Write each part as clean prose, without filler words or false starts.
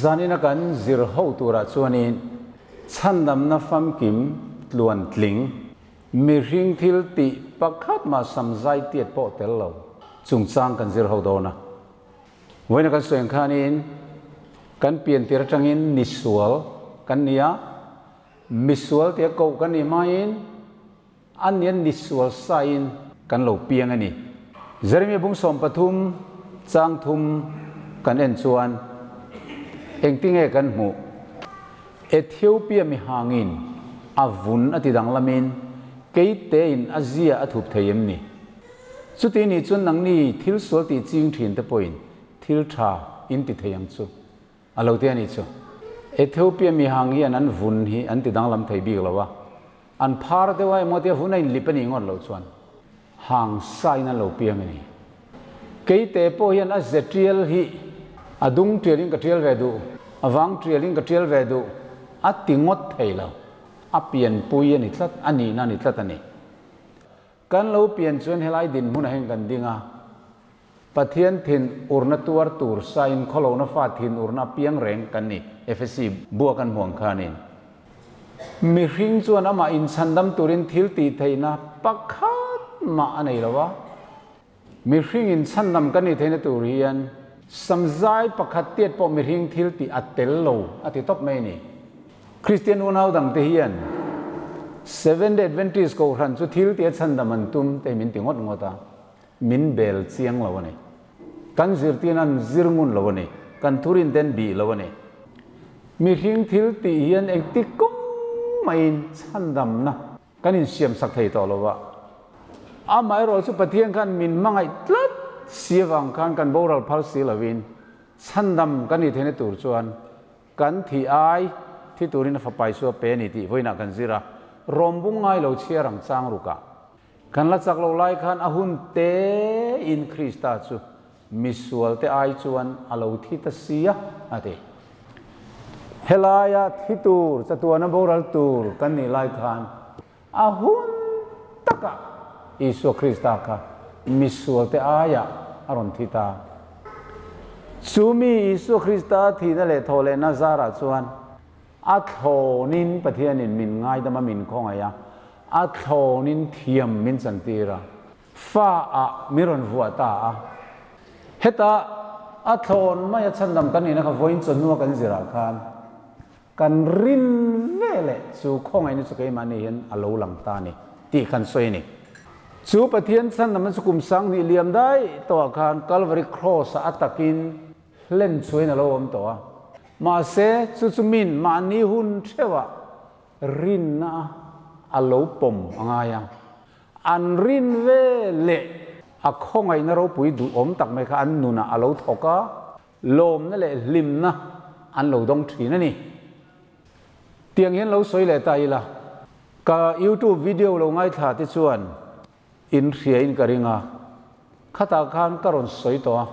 Zanina kan zir ho turah chuanin chhandamna famkim tluan tling, mihring thil tih pakhat mah samzai tiat pawh tel lo chungchang kan zir ho dawn a. Vawiina kan sawi ang khanin kan piantir atangin misual kan ni a, misual tia koh kan nih hmain A nian ni sual sain kan lo piang a ni. Jeremia bung 13 chang thum kan en chuan engtinge kan hmuh? Ethiopia mihangin a vun a ti danglamin keitein a zia a thup thei em ni? Chuti nih chuan nangni thil sual tih ching thin te pawhin thil tha in ti thei ang chu. A lo ti a nih chu. Ethiopia mihang hian an vun hi an ti danglam thei bik lo a, an phar deuh a emaw tia vun a inlip a nih ngawt loh chuan hang sain an lo piang a ni. Keite pawh hian a ze tial hi a dung tialin ka tial ve duh, a vang tialin ka tial ve duh a ti ngawt thei lo. A pianpui a ni tlat, a nihna a ni tlat a ni. Kan lo pian chuan helai dinhmunah hian kan ding a, Pathian thin urna tuar tur sain khawlohna fa thin urna a piang reng kan ni, Efesi bua kan hmuang khanin. Mihring chuan amah inchhandam turin thil tih theihna pakhat mah a nei lo a. Mihring inchhandam kan nih theihna tur hian samzai pakhat tiat pawh mihring thil tih a tel lo a ti tawp mai a ni. Kristian unau dangte hian Seventh Day Adventist Kohhran chu thil tih a chhandam an tum te hi min ti ngawt ngawt a. Min bel chiang lo a ni. Kan zirtirna an zir ngun lo a ni. Kan thurin te an bih lo a ni. Mihring thil tih hian engti kawng maiin chhandamna kan insiamsak thei tawh lo a. Amaherawh chu Pathian khan min hmangaih tlat si avang khan kan boral phal si lovin chhandam kan nih theihna tur chuan kan thi ai thi turin a fapa Isua pe a ni tih vawiinah kan zir a. Rawmbung ngai lo chhiar ang chang rukah. Kan la chak lo lai khan a hun tein Krista chu misualte ai chuan a lo thi ta si a, a ti. Helaia thi tur, chatuana boral tur kan nih lai khan a hun takah Isua Krista kha misualte aiah a rawn thi ta. Chu mi Isua Krista thihna leh thawhlehna zarah chuan A thlawnin Pathianin min ngaidam a, min khawngaih a, a thlawnin thiam min chantir a, fa ah min rawn vuah ta a. Heta a thlawn mai a chhandam kan nihna kha vawiin chawhnua kan zirah khan kan rin veleh chu khawngaihna chu keimahni hian a lo lang ta a ni tih kan sawi a ni. Chu Pathian chhandamna chu kum 2000 liam daih tawhah khan Calvary Cross-ah a takin Hlen chuain a lo awm tawh a. Mahse, chu chu min mahni hun theuhah rinna a lo pawm a ngai a. An rin ve leh a khawngaihna ropui duhawm tak mai kha an nunah a lo thawk a, lawmna leh hlimna an lo dawng thin a ni. Tiang hian lo sawi leh ta ila, ka YouTube video lo ngaithla te chuan In hriain ka ring a, khatah khan ka rawn sawi tawh a,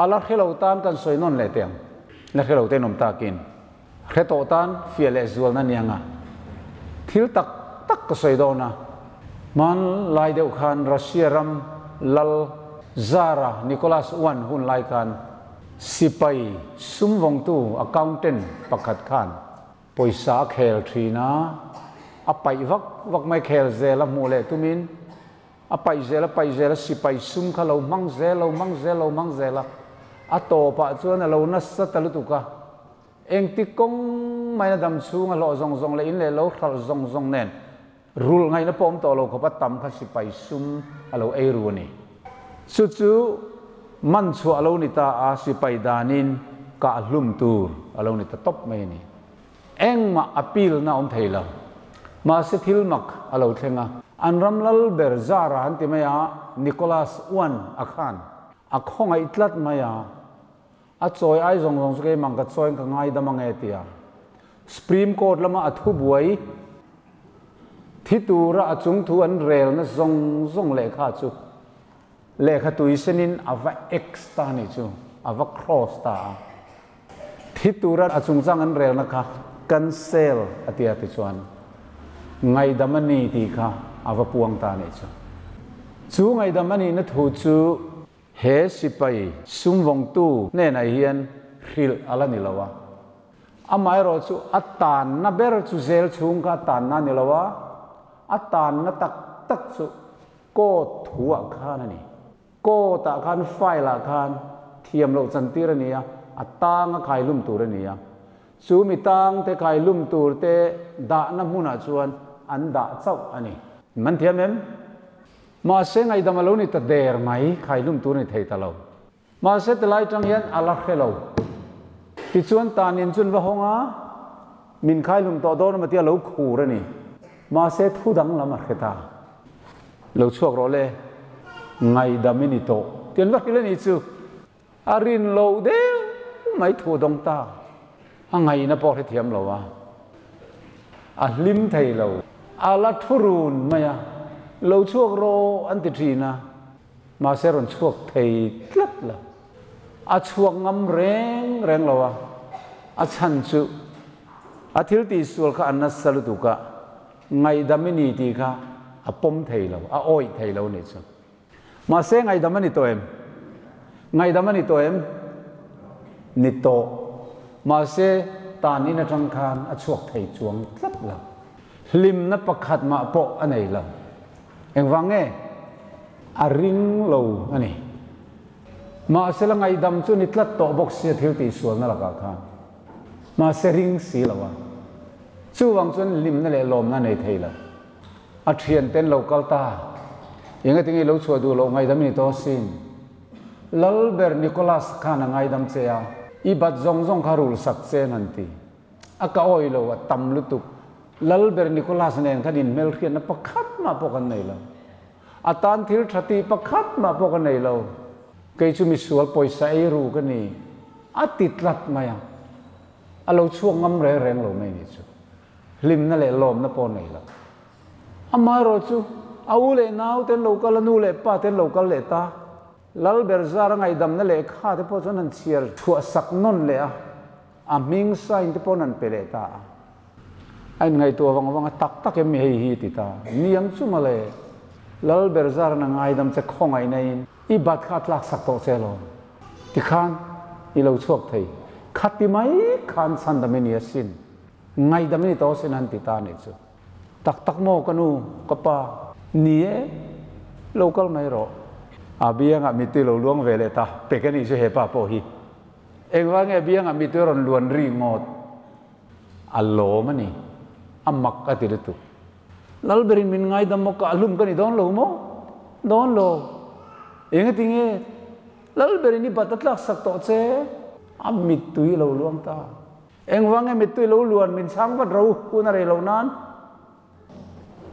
a la hre lo tan kan sawi nawn leh teh ang, la hre lo te in awm takin hre tawh tan fiah leh zualna niang a, thil tak tak ka sawi dawn a, hman lai deuh khan Russia ram lal Tsar Nicholas I hun lai khan sipai sumvawngtu accountant pakhat khan Pawisa a khel thin a, a paih vak vak mai khel zel a hmuh leh tumin a paih zel a paih zel a sipai sum kha lo hmang zel lo hmang zel lo hmang zel a, a tawpah chuan a lo nasa ta lutuk a, engti kawng maina dam chhung a hlawh zawng zawng leh in leh lo hralh zawng zawng nen rulh ngaihna pawh awm tawh lo khawp a tam kha sipai sum a lo ei ru a ni. Chu chu man chhuah a lo ni ta a, sipai danin kah hlum tur a lo ni ta tawp mai a ni. Engmah appeal na awm thei lo. Mahse thil mak a lo thleng a. An ram lal ber Zara an ti mai a, Nicholas I a khan a khawngaih tlat mai a, a chawi ai zawng zawng chu keimah ka chawiin ka ngaidam ang e tia Supreme Court lama a thubuai thi tura a chung thu an relna zawng zawng lehkha chu lehkha tui senin a va X ta nih chu, a va cross ta a. Thi tura a chungchang an relna kha cancel a tia tichuan ngaihdam a ni tih kha a va puang ta nih chu. Chu ngaihdam a nihna thu chu he sipai sumvawngtu hnenah hian hrilh a la ni lo a. Amaherawhchu a tanna ber chu zel chhung kha a tanna a ni lo a, a tanna tak tak chu court thuah khan a ni. Court ah khan file ah khan thiam loh chantir a ni a, a tang a khaihlum tur a ni a. Chu mi tang te khaihlum tur te dahna hmunah chuan an dah chauh a ni. Man thiam em? Mahse ngaihdam a lo ni ta der mai, khaihlum tur a ni thei ta lo. Mahse tilai tang hian a la hre lo. Tichuan tanin chuan va hawng a, min khaihlum tawh dawn emaw tia lo khur a ni. Mahse thu danglam a hre ta. Lo chhuak rawh le, ngaihdam i ni tawh. Tian va hrilh a ni chu. A rin loh deuh mai thu dawng ta. A ngaihna pawh hrethiam lo a, a hlim thei lo. A la thu run mai a, lo chhuak rawh an ti thin a. Mahse rawn chhuak thei tlat lo. A chhuak ngam reng reng lo a, a chhan chu a thil tihsual kha a nasa lutuk a, ngaihdam i ni tih kha a pawm thei lo, a awih thei lo nih chu. Mahse ngaihdam a ni tawh em? Ngaihdam a ni tawh em? Ni tawh. Mahse tan in atang khan a chhuak thei chuang tlat lo. Hlimna pakhat mah pawh a nei lo. Engvang nge? A ring lo a ni. Mahse la ngaihdam chu ni tlat tawh bawk sia thil tihsualna lakah khan. Mahse ring si lo a. Chuvang chuan hlimna leh lawmna a nei thei lo. A thianten lo kal ta. Engatinge i lo chhuah duh loh ngaihdam i ni tawh asin. Lalber Nicholas khan a ngaidam che a, i bat zawng zawng kha rul sak che an han ti. A ka awih lo, a tam lutuk. Lalber Nicholas nen khan inhmelhriatna pakhat mah pawh kan nei lo. A tan thil tha tih pakhat mah pawh ka nei lo. Kei chu misual pawisa ei ru ka ni. A ti tlat mai a. A lo chhuak ngam reng reng lo mai ni chu. Hlimna leh lawmna pawh nei lo. Amaherawh chu a u leh nau ten lo kal a, nu leh pa ten lo kal leh ta. Lalber zara ngaihdamna lehkha te pawh chuan han chhiar chhuah sak nawn leh a. A hming sign te paw'n an pe leh ta a. A inngaihtuah vang vang a, tak tak em mi hei hi ti ta. Niang chu mawle, Lalber Zaran a ngaidam che khawngaihna in i bat kha a tlak sak tawh che alawm. Tikhan i lo chhuak thei. Khati mai khan chhandam i ni asin. Ngaidam i ni tawh asin an ti ta anih chu. Tak tak maw ka nu, ka pa? Ni e, lo kal mai rawh. A biangah mittui lo luang ve leh ta pek anih chu he pa pawh hi. Engvang nge biangah mitui a rawn luan ri ngawt? A lawm a ni. A mak a ti lutuk. Lalberin min ngaidam maw? Ka hlum ka ni dawn lo maw? Dawn lo. Engati nge? Lalberin i bat a tlak sak tawh che. A mittui a lo luang ta. Engvang nge mittui lo luan min chhang vat ro hun a rei loh nan?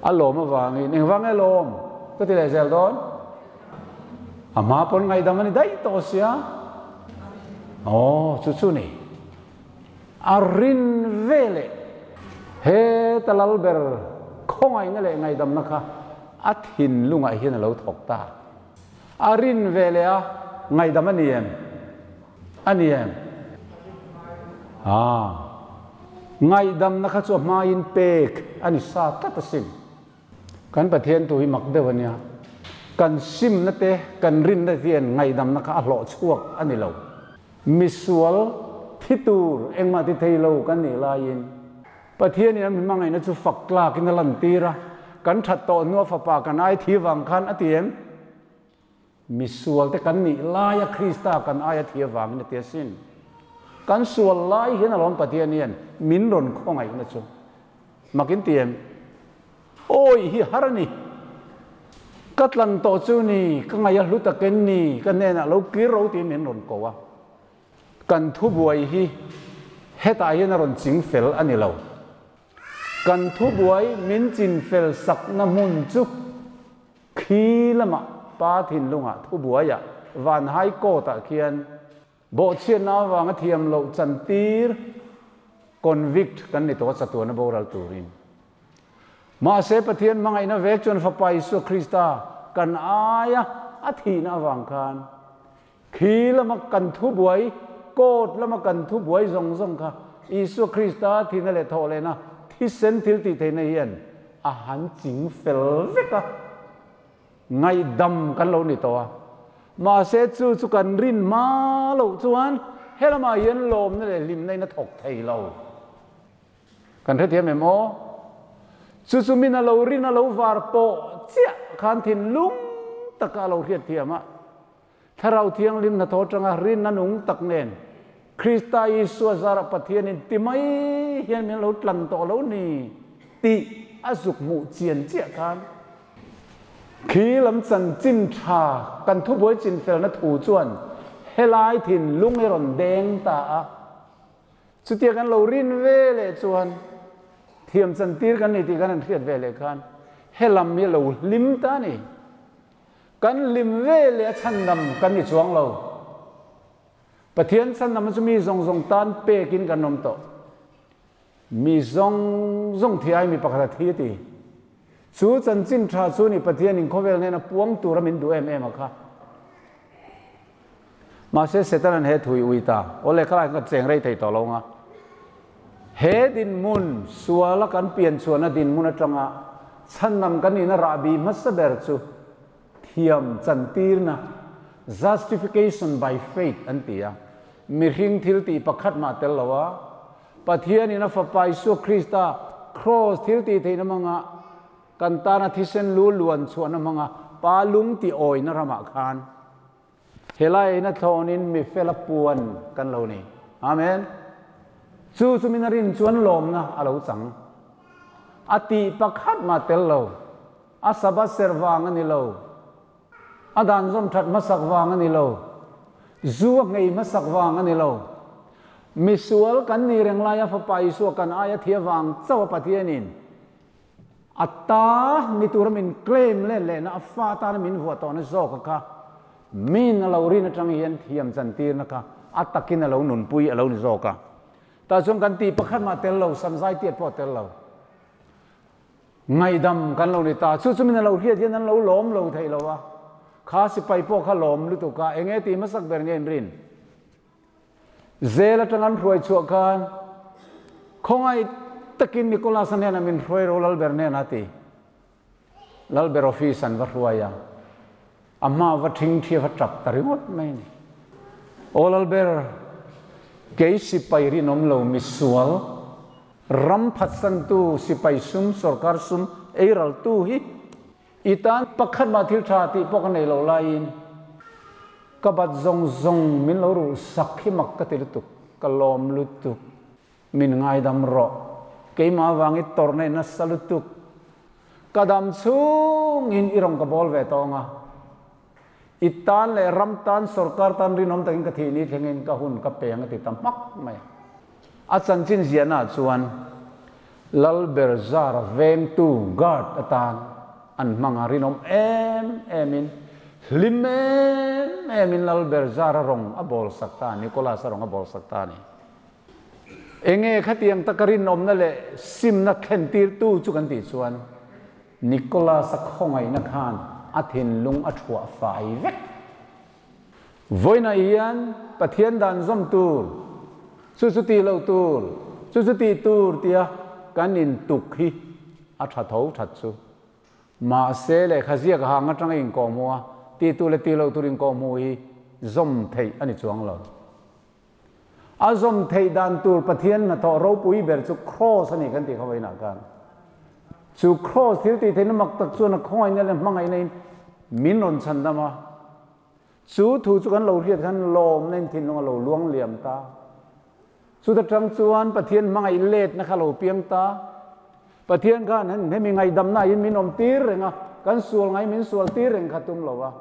A lawm avangin engvang nge lawm ka ti leh zel dawn? A hma pawn ngaihdam a ni daih tawh sia. Aw, chu chu ni. A rin ve leh he ta lal ber khawngaihna leh ngaihdamna kha a thinlungah hian a lo thawk ta. A rin ve leh a ngaihdam a ni em? A ni em? Aa. Ngaihdamna kha chu a hmain pek a ni sa tlat asin. Kan Pathian tu hi mak deuh a nia. Kan simna te, kan rinna hian ngaihdamna kha a hlawh chhuak a ni lo. Misual thi tur engmah ti thei lo kan nih laiin Pathianin a mi hmangaihna chu fak tlakin a lantir a, kan that tawh hnua fapa kan ai thi vang khan a ti em? Misualte kan nih laia Krista kan aia thi avangin a ti asin. Kan sual lai hian alawm Pathian hian min rawn khawngaihna chu. Makin ti em? Awi hi har a ni. Ka tlan tawh chu ni, ka ngaih a hlu takin ni, ka hnenah lo kir ro tiin min rawn ko a. Kan thubuai hi hetah hian a rawn ching fel a ni lo. Kan thubuai min chin fel sakna hmun chu khi lamah pa thinlungah thubuaiah van high court ah khian bawhchhiatna avanga thiam loh chantir convict kan ni tawh a chatuana boral turin. Mahse Pathian hmangaihna vek chuan Fapa Isua Krista kan aia a thihna avang khan Khi lama kan thubuai, court lama kan thubuai zawng zawng kha Isua Krista thihna leh thawh lehna thisen thil tih theihna hian a han ching fel vek a, ngaihdam kan lo ni tawh a. Mahse chu chu kan rin hma loh chuan Helamah hian lawmna leh hlimna in a thawk thei lo. Kan hrethiam em aw? Chu chu min a lo rin a lo var pawh chiah khan thinlung taka a lo hriatthiam a, Thlarau Thianghlim hnathawh atanga rinna nung tak nen Krista Isua zarah Pathianin ti mai hian min lo tlan tawh lo ni tih a zuk hmuh chian chiah khan khi lam chanchin tha kan thubuai chinfelna thu chuan helai thinlung i rawn deng ta a. Chutia kan lo rin ve leh chuan thiam chantir kan ni tih kan han hriat ve leh khan helam hi a lo hlim ta a ni. Kan hlim ve leh a chhandam kan ni chuang lo. Pathian chhandam chu mi zawng zawng tan pekin kan awm tawh. Mi zawng zawng thi ai mi pakhat a thi a ti. Chu chanchin tha chu ni Pathianin khawvel hnena puang tura min duh em em a kha. Mahse Setanan he thui ui ta. Awle khalai kha cheng rei thei tawh lo nga. He dinhmun suala kan pian chhuahna dinhmun atanga chhandam kan nihna rahbi hmasa ber chu thiam chantirna, justification by faith, an ti a. Mihring thil tih pakhat mah tel lo a, Pathianin a Fapa Isua Krista kraws thil tih theihna hmanga kan tana thisen lu luan chhuahna hmanga Pa lung tih awina ramah khan Helai na thlawnin mi fela puan kan lo ni. Amen. Chu chu min a rin chuan lawmna a lo chang. A tih pakhat mah tel lo. A Sabbath serh vang a ni lo. A dan zawm that hmasak vang a ni lo. Zu a nghei hmasak vang a ni lo. Misual kan ni reng laia Fapa Isua kan aia thia vang chauh a Pathianin A ta ni tura min claim let lehna a fa tana min vuah tawhna zawk a kha min a lo rin atang hian thiam chantirna kha a takin a lo nunpui a lo ni zawk a. Tah chuan kan tih pakhat mah tel lo, samzai tiat pawh tel lo. Ngaihdam kan lo ni ta. Chu chu min a lo hriat hian an lo lawm lo thei lo a. Kha sipai pawh kha lawm lutuk a, enge tih hmasak ber nge in rin? Zel atang an hruai chhuah khan khawngaih takin Nicholas-a hnenah min hruai ro Lalber hnenah a ti. Lalber office an va hruai a, a hma va thing thi a va tap ta ringawt mai a ni. Aw Lalber, kei sipai rinawm lo misual, ram phatsantu sipai sum, sorkar sum ei raltu hi I tan pakhat mah thil tha tih pawh ka nei lo laiin ka bat zawng zawng min lo ruh sak hi mak ka ti lutuk, ka lawm lutuk, min ngaidam rawh, keimah avang i tawrh nei nasa lutuk, ka dam chhungin i rawn ka bawl ve tawng a, i tan leh ram tan sorkar tan rinawm takin ka thih ni thlengin ka hun ka peng a ti ta hmak mai a. A chanchin ziahnaah chuan Lalberzara vengtu guard atan an hmang a, rinawm em emin, hlim em emin Lalberzara rawng a bawl sak ta a, Nicholas-a rawng a bawl sak ta a ni. Enge khatiang taka rinawmna leh simna thlentirtu chu kan tih chuan Nicholas-a khawngaihna khan a thinlung a thuah fai vek. Vawiinah hian Pathian dan zawm tur, chu chu tih loh tur, chu chu tih tur tia kan intuk hi a tha tho that chu. Mahse lehkha ziak hang atanga inkawhhmuh a, tih tur leh tih loh tur inkawhhmuh hi zawm theih a ni chuang lo. A zawm theih dan tur Pathian hnathawh ropui ber chu Kraws a ni kan tih kha vawiinah khan. Chu Kraws thil tih theihna mak tak chuan a khawngaihna leh hmangaihna in min rawn chhandam a. Chu thu chu kan lo hriat khan lawmna in thinlung a lo luang liam ta. Chuta tang chuan Pathian hmangaih letna kha lo piang ta. Pathian khan hemi ngaihdamna in min awm tir reng a, kan sual ngai min sual tir reng kha tum lo a.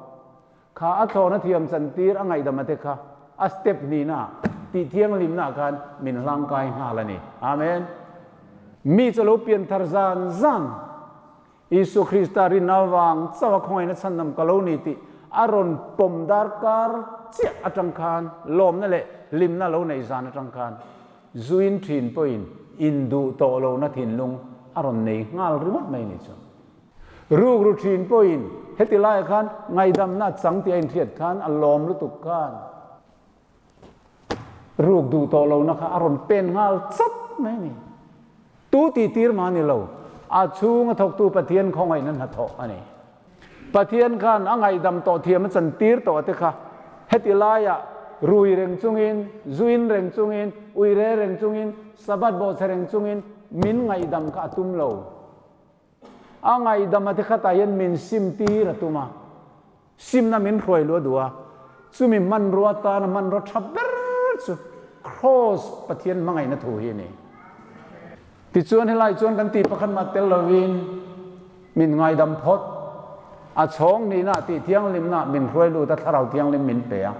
Kha a thlawhna thiam chantir a ngaihdam a te kha a step hnihna ah tih thianghlimna ah khan min hlangkai nghal a ni. Amen. Mi chu lo pian thar zan zan Isua Krista rinna avang chauh a khawngaihna chhandam ka lo ni tih a rawn pawm darkar chiah atang khan lawmna leh hlimna lo neih zan atang khan zuin thin pawhin induh tawh lohna thinlung a rawn nei nghal ringawt mai ni chu. Rukru thin pawhin heti laiah khan ngaihdamna a chang tih a inhriat khan a lawm lutuk khan ruk duh tawh lohna kha a rawn pen nghal chat mai a ni. Tu tih tir mah a ni lo, a chhunga thawktu Pathian khawngaihna hnathawh a ni. Pathian khan a ngaihdam tawh thiam a chan tir tawh te kha heti laiah. rui reng chungin, zu in reng chungin, ui re reng chungin, Sabbath bawhchhe reng chungin min ngaihdam kha a tum lo. A ngaihdam a te khatah hian min sim tir a tum a, simna min hruai luh a duh a, chumi hmanrua tana hmanraw tha ber chu Kraws Pathian hmangaihna thu hi a ni. Tichuan helai chuan kan tih pakhat mah tel lovin min ngaidam phawt. A chhawng nihna tih thianghlimna min hruai lut a, Thlarau Thianghlim min pe a.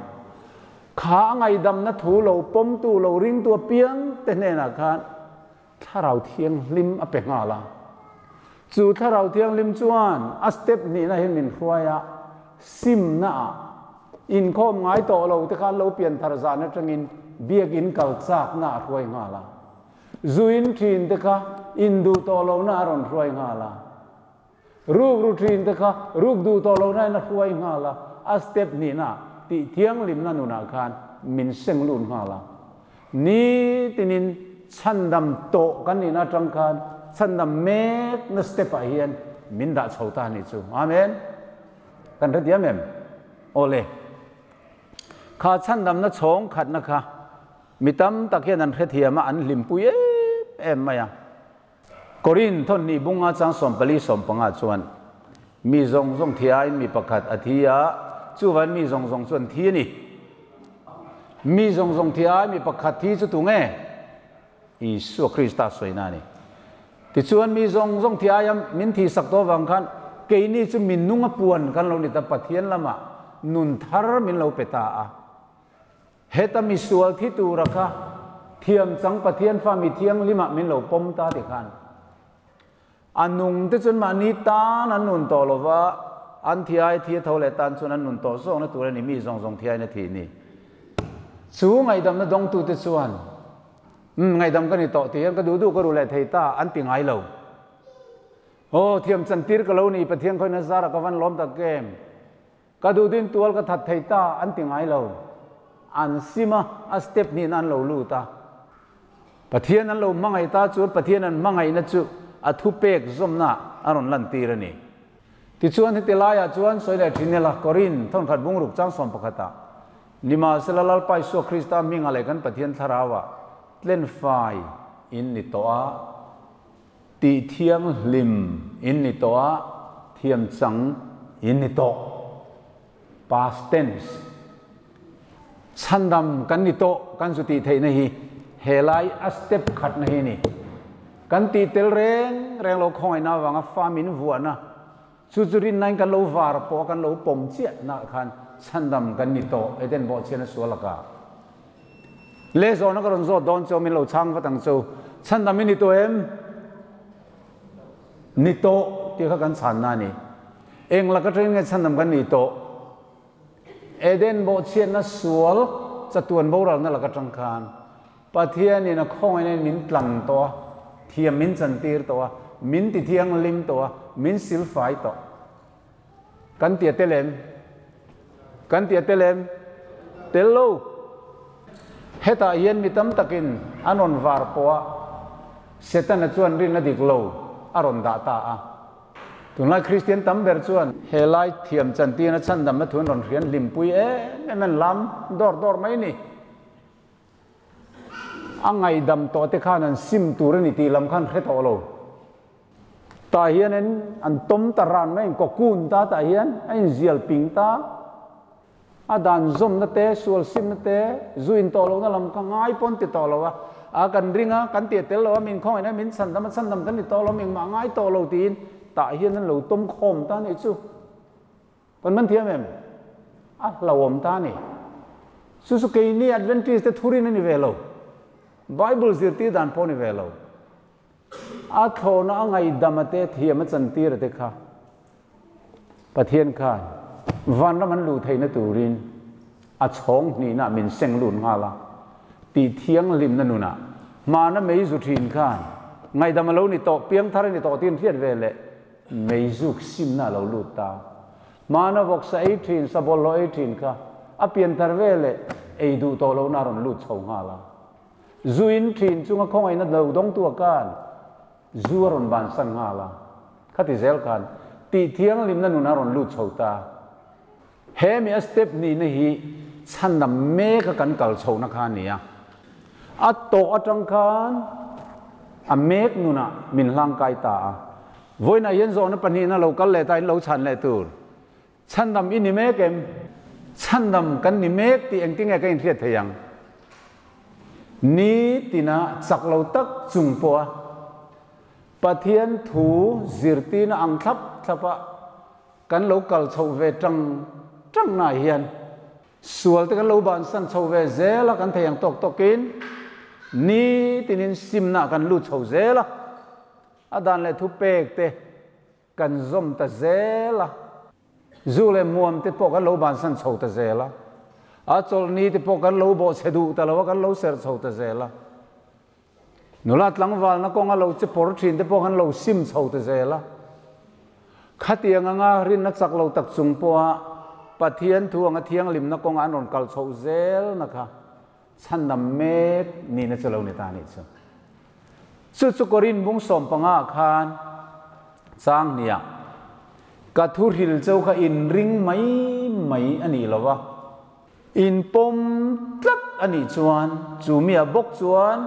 Kha a ngaidamna thu lo pawmtu, lo ringtu apiang te hnenah khan Thlarau Thianghlim a pe nghal a. Chu Thlarau Thianghlim chuan a step hnihna hi min hruai a, simna ah inkhawm ngai tawh lo te khan lo pian thar zan atangin biakin kal chakna a hruai nghal a. Zuin thin te kha induh tawh lohna a rawn hruai nghal a. Ruk ru thin te kha ruk duh tawh lohna in a hruai nghal a, a step hnihna tih thianghlimna nunah khan min seng lut nghal a. Nitinin chhandam tawh kan nihna atang khan chhandam mekna step ah hian min dah chho ta a nih chu. Amen. Kan hrethiam em? Awle. Kha chhandamna chhawng khatna kha mi tam tak hian an hrethiam a, an hlimpui em em mai a. Korin thawnhnih bunga chang 14 15 chuan, Mi zawng zawng thi aiin mi pakhat a thi a, chuvain mi zawng zawng chu an thi a ni. Mi zawng zawng thi ai mi pakhat thi chu tunge? Isua Krista sawina a ni. Tichuan mi zawng zawng thi aia min thi sak tawh avang khan keini chu mi nunga puan kan lo ni ta, Pathian lamah nun thar min lo pe ta a. Heta misual thi tura kha thiam chang Pathian fa mi thianghlimah min lo pawm ta ti khan a nung te chuan mahni tan an nun tawh lo va, an thi ai thi a tho leh tan chuan an nun tawh zawkna tur a ni, mi zawng zawng thi aiin a thih ni. Chu ngaihdamna dawngtute chuan, Umm, ngaihdam ka ni tawh ti hian ka duh duh ka ru leh thei ta an ti ngai lo. Aw, thiam chantir ka lo ni, Pathian khawina zara ka van lawm tak em? Ka duhdin tual ka that thei ta an ti ngai lo. An sim a, a step hnihna an lo lut a. Pathian an lo hmangaih ta chuan Pathian an hmangaihna chu a thupek zawmna a rawn lantir a ni. Tichuan heti laiah chuan sawi leh thin ila, Korin thawnkhat bungruk chang 11 ah, Nimahsela Lalpa Isua Krista hmingah leh kan Pathian thlarauah tlenfai in ni tawh a, Tih thianghlim in ni tawh a, thiam chang in ni tawh. Past tense. Chhandam kan ni tawh kan zu tih theihna hi helai a step khatna hi a ni. Kan tih tel reng reng lo khawngaihna avanga fa min vuahna chu chu rinnain kan lo var pawh a kan lo pawm chiahna khan chhandam kan ni tawh Eden bawhchhiatna sual lakah. Le zawhna ka rawn zawt dawn chu min lo chhang vat ang chu. Chhandam i ni tawh em? Ni tawh tih kha kan chhanna a ni. Eng lak atangin nge chhandam kan nih tawh? Eden bawhchhiatna sual chatuan boralna lak atang khan Pathianin a khawngaihna in min tlang tawh a, thiam min chantir tawh a, min ti thianghlim tawh a, min silfai tawh. Kan tia tel em? Kan tia tel em? Tel lo. Hetah hian mi tam takin an rawn var pawh a, Setana chuan rinna dik lo a rawn dah ta a. Tunlai Kristian tam ber chuan helai thiam chantirna chhandamna thu an rawn hrian hlimpui em em an lam dawr dawr mai ni. A ngaihdam tawh te khan an sim tur a ni tih lam khan hre tawh lo. Tah hian an an tawm ta ran mai, an cocoon ta tah hian a inzial ping ta. A dan zawmna te, sual simna te, zu in tawh lohna lam kha ngai pawn ti tawh lo a. A kan ring a, kan tih tel lo a, min khawngaih na, min chhandam a, chhandam kan ni tawh lo, engmah ngai tawh lo tiin tah hian an lo tawm khawm ta a nih chu. Kan man thiam em? A hlauhawm ta a ni. Chu chu keini Adventist te thurin a ni ve lo. Bible zirtir dan pawh a ni ve lo. A thlawhna a ngaihdam a te thiam a chantir a te kha Pathian khan vanram an luh theihna turin a chhawng hnihna min seng lut nghal a, tih thianghlimna nunah hmana mei zu thin khan ngaihdam a lo ni tawh, piangthar a ni tawh tiin hriat ve leh mei zuk simna a lo lut ta. Hmana vawksa ei thin, sabawlhlawh ei thin kha a pianthar ve leh ei duh tawh lohna a rawn lut chho nghal a. Zu in thin chunga khawngaihna lo dawngtu a khan zu a rawn bansan nghal a, khati zel khan tih thianghlimna nun a rawn lut chho ta. He mi a step nihna hi chhandam mek a kan kal chhohna kha a ni a. A tawh atang khan a mek nunah min hlangkai ta a. Vawiinah hian zawhna pahnihna lo kal leh ta in lo chhan leh tur. Chhandam i ni mek em? Chhandam kan ni mek tih engtinge ka inhriat thei ang? Ni tina chak lo tak chung pawha Pathian thu zirtirna ang thlap thlapa kan lo kal chhoh ve tang tangnaah hian sual te kan lo bansan chho ve zel a, kan thei ang tawk tawkin ni tinin simnaah kan lut chho zel a, a dan leh thupek te Kan zawm ta zel a, zu leh muam te pawh kan lo bansan chho ta zel a, a chawlhni te pawh kan lo bawhchhe duh ta lo a, kan lo serh chho ta zel a, nula tlangvalna kawnga lo che pawr thin te pawh kan lo sim chho ta zel a. Khatiang anga rinna chak lo tak chung pawha Pathian thu anga thianghlimna kawnga an rawn kal chhoh zelna kha Chhandam mek nihna chu lo ni ta anih chu. Chu chu Korin bung 15 ah khan chang hniah ka thu hril cheu kha in ring mai mai a nih lo va, in pawm tlat a nih chuan chu mi-ah bawk chuan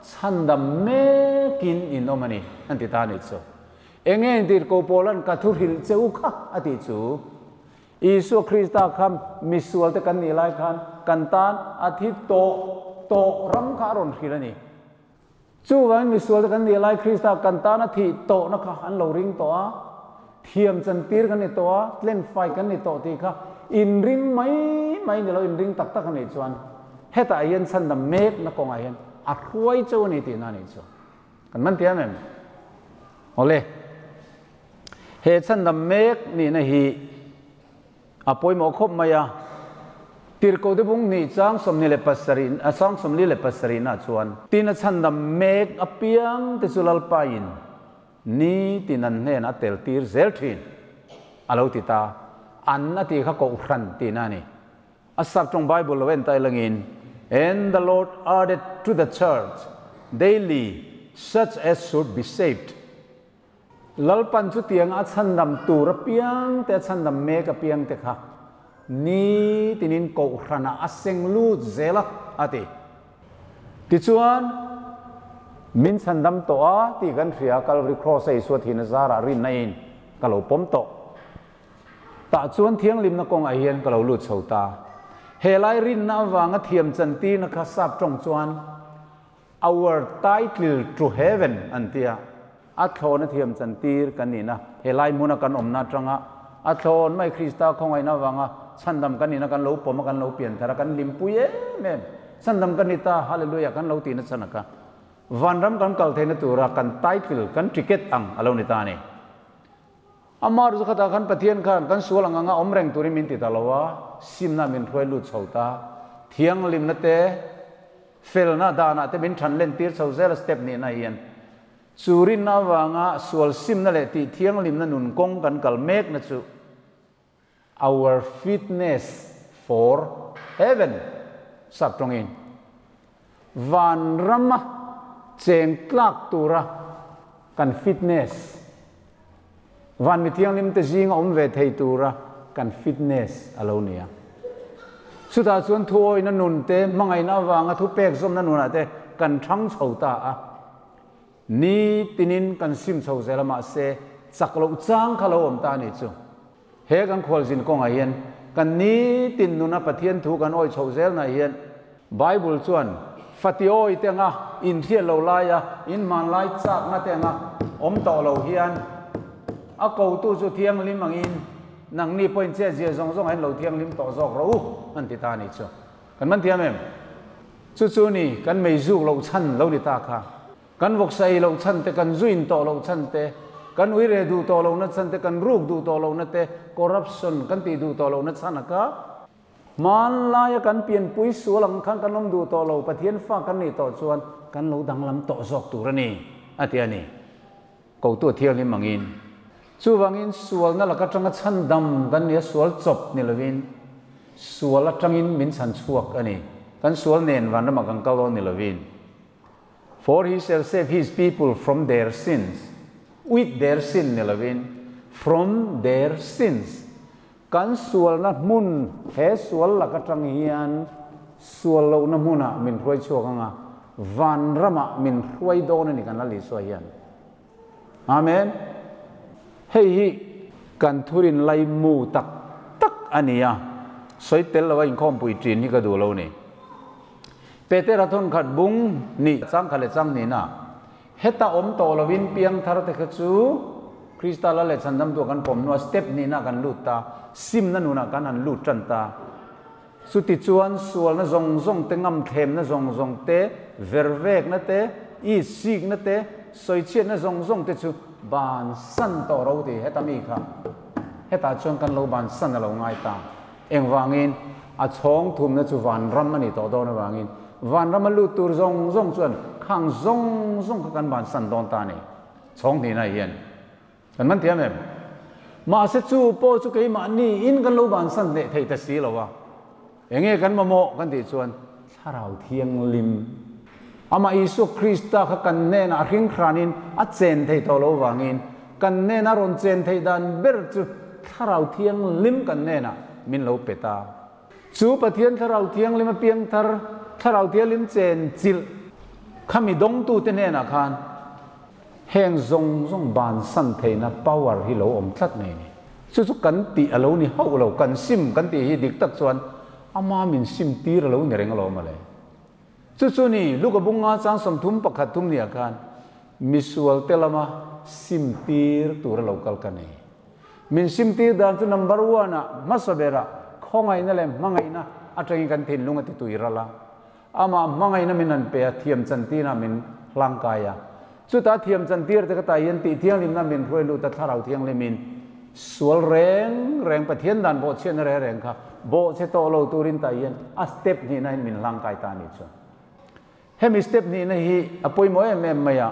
chhandam mekin in awm a ni an ti ta anih chu. Enge intirhkoh Paula'n ka thu hril cheu kha a tih chu? Isua Krista kha misualte kan nih lai khan kan tan a thi tawh tawh ram kha a rawn hrilh a ni. Chuvangin misualte kan nih lai Krista kan tan a thih tawhna kha an lo ring tawh a, thiam chantir kan ni tawh a, tlenfai kan ni tawh tih kha inring mai mai ni lo, inring tak tak a nih chuan hetah hian chhandam mekna kawngah hian a hruai cheu a ni tihna a nih chu. Kan man tiam em? Awle. He chhandam mek nihna hi a pawimawh khawp mai a, Tirhkohte bung hnih chang 27 a chang 47 nah chuan, Tin a chhandam mek apiang te chu Lalpain ni tin an hnenah a tel tir zel thin a lo ti ta, an a tih kha kohhran tihna a ni. A sap tawng Bible lo en tai langin, And the Lord added to the church daily such as should be saved. Lalpan chutiang a chhandam tur apiang te, a chhandam mek apiang te kha ni tinin kohhranah a seng lut zel a, a ti. Tichuan, min chhandam tawh a tih kan hria a, Calvary Cross a Isua thihna zarah rinna in ka lo pawm tawh. Tah chuan thianghlimna kawngah hian ka lo lut chho ta. He lai rinna avanga thiam chantirna kha sap tawng chuan Our title to heaven an ti a, a thlawna thiam chantir kan nihna, he lai hmuna kan awmna atanga a thlawn mai Krista khawngaihna avanga chhandam kan nihna kan lo pawm a, kan lo pian thar a, kan hlimpui em em, chhandam kan ni ta, hallelujah kan lo tihna chhan a kha vanram kan kal theihna tura kan title, kan ticket ang a lo ni ta a ni. Amah ru khatah khan Pathian khan kan sual ang anga awm reng turin min ti ta lo a, simna min hruai lut chho ta. Thianghlimna te, felna danah te min than len tir chho zel a step nihna hian. Chu rinna avanga sual simna leh tih thianghlimna nun kawng kan kal mekna chu our fitness for heaven sap tawngin vanrama cheng tlak tura kan fitness, van mi thianghlim te zinga awm ve thei tura kan fitness a lo ni a. Chutah chuan thuawina nun te, hmangaihna avanga thupek zawmna nunah te kan thang chho ta a. Ni tinin kan sim chho zel a mahse chak loh chang kha lo awm ta a nih chu. He kan khualzin kawngah hian kan ni tin nuna Pathian thu kan awih chhoh zelna hian Bible chuan fati awi te anga inhriat lo laia inhmanlai chakna te anga awm tawh lo hian a kotu chu thianghlim angin nangni pawhin chetzia zawng zawngah hian lo thianghlim tawh zawk rawh u an ti ta a nih chu. Kan man thiam em? Chu chu ni, kan mei zuk loh chhan lo ni ta kha. Kan vawksa ei loh chhan te, kan zu in tawh loh chhan te, kan ui reh duh tawh lohna chhan te, kan ruk duh tawh lohna te, corruption kan tih duh tawh lohna chhan a ka. Hmanlaia kan pianpui sual ang khan kan awm duh tawh lo, Pathian fa kan nih tawh chuan kan lo danglam tawh zawk tur a ni, a ti a ni. Kotu a thianghlim angin. Chuvangin sualna lak atanga chhandam kan ni a, sual chawp ni lovin sual atangin min chhan chhuak a ni. Kan sual nen vanramah kan kal dawn ni lovin. For he shall save his people from their sins, with their sin ni lovin, from their sins. Kan sualna hmun, he sual lak atang hian sual lohna hmunah min hruai chhuak ang a, vanramah min hruai dawn a ni kan Lal Isua hian. Amen. Hei hi kan thurin laimu tak tak a ni a, sawi tel lova inkhawmpui ṭin hi ka duh lo ni. Petera thawnkhat bung nih changkhat leh chang nihna heta awm tawh lovin piangthar te kha chu Krista Lal leh Chhandamtu kan pawm hnua step hnihna kan lut ta, simna nunah kan han lut tan ta. Chutichuan sualna zawng zawng te, ngamthlemna zawng zawng te, vervekna te, isikna te, sawichhiatna zawng zawng te chu bansan tawh ro ti heta mi kha hetah chuan kan lo bansan a lo ngai ta. Engvangin a chhawng thumna chu vanram a ni tawh dawn avangin vanrama lut tur zawng zawng chuan khang zawng zawng kha kan bansan dawn ta a ni. Chhawng hnihna hian kan man thiam em? Mahse chu pawh chu keimahni in kan lo bansan hneh thei ta si lo a. Enge kan mamawh kan tih chuan Thlarau Thianghlim amah Isua Krista kha kan hnenah a hringhranin a chen thei tawh lo vangin kan hnena rawn chen theih dan ber chu Thlarau Thianghlim kan hnenah min lo pe ta. Chu Pathian Thlarau Thianghlim a piangthar Thlarau Thianghlim chen chilh kha mi dawngtute hnenah khan heng zawng zawng bansan theihna power hi lo awm tlat mai a ni. Chu chu kan tih a lo ni hauh lo, kan sim kan tih hi dik tak chuan ama min sim tir a lo ni reng alawm ale. Chu chu ni, Luka bunga chang 31 thum nia khan misual te lama sim tir tur a lo kal ka nei. Min sim tir dan chu number one ah hmasa berah khawngaihna leh hmangaihna atangin kan thinlung a ti tui ral a. Amah hmangaihna min han pe a, thiam chantirna min hlangkai a. Chutah thiam chantir te ka tah hian tih thianghlimna min hruai lut a, Thlarau Thianghlimin sual reng reng, Pathian dan bawhchhiatna reng reng kha bawhchhe tawh lo turin tah hian a step hnihna in min hlangkai ta a nih chuan. Hemi step hnihna hi a pawimawh em em mai a,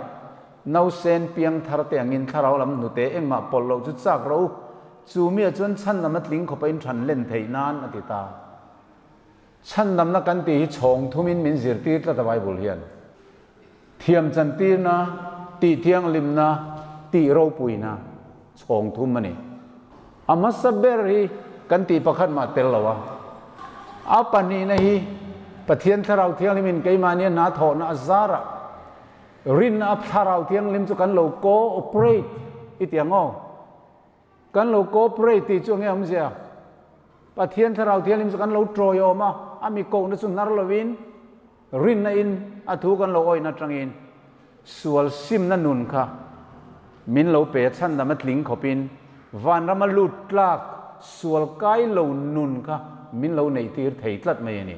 nausen piang thar te angin thlarau lam hnute engmah pawlh loh chu chak rawh u, chu miah chuan chhan lam a tling khawpa in than len theih nan a ti ta. Chhandamna kan tih hi chhawng thumin min zirtir tlat a Bible hian. Thiam chantirna, tih thianghlimna, tih ropuina chhawng thum a ni. A hmasa ber hi kan tih pakhat mah tel lo a. A pahnihna hi Pathian Thlarau Thianghlimin keimahni a hna thawhna a zarah rinna a Thlarau Thianghlim chu kan lo co-operate i ti ang aw. Kan lo cooperate tih chu enge awmzia? Pathian Thlarau Thianghlim chu kan lo tawiawm a, a mi kohna chu hnar lovin, rinna in a thu kan lo awihna atangin sual simna nun kha min lo pe a, chhandam a tling khawpin vanrama lut tlak sual kai lo nun kha min lo neih tir thei tlat mai a ni.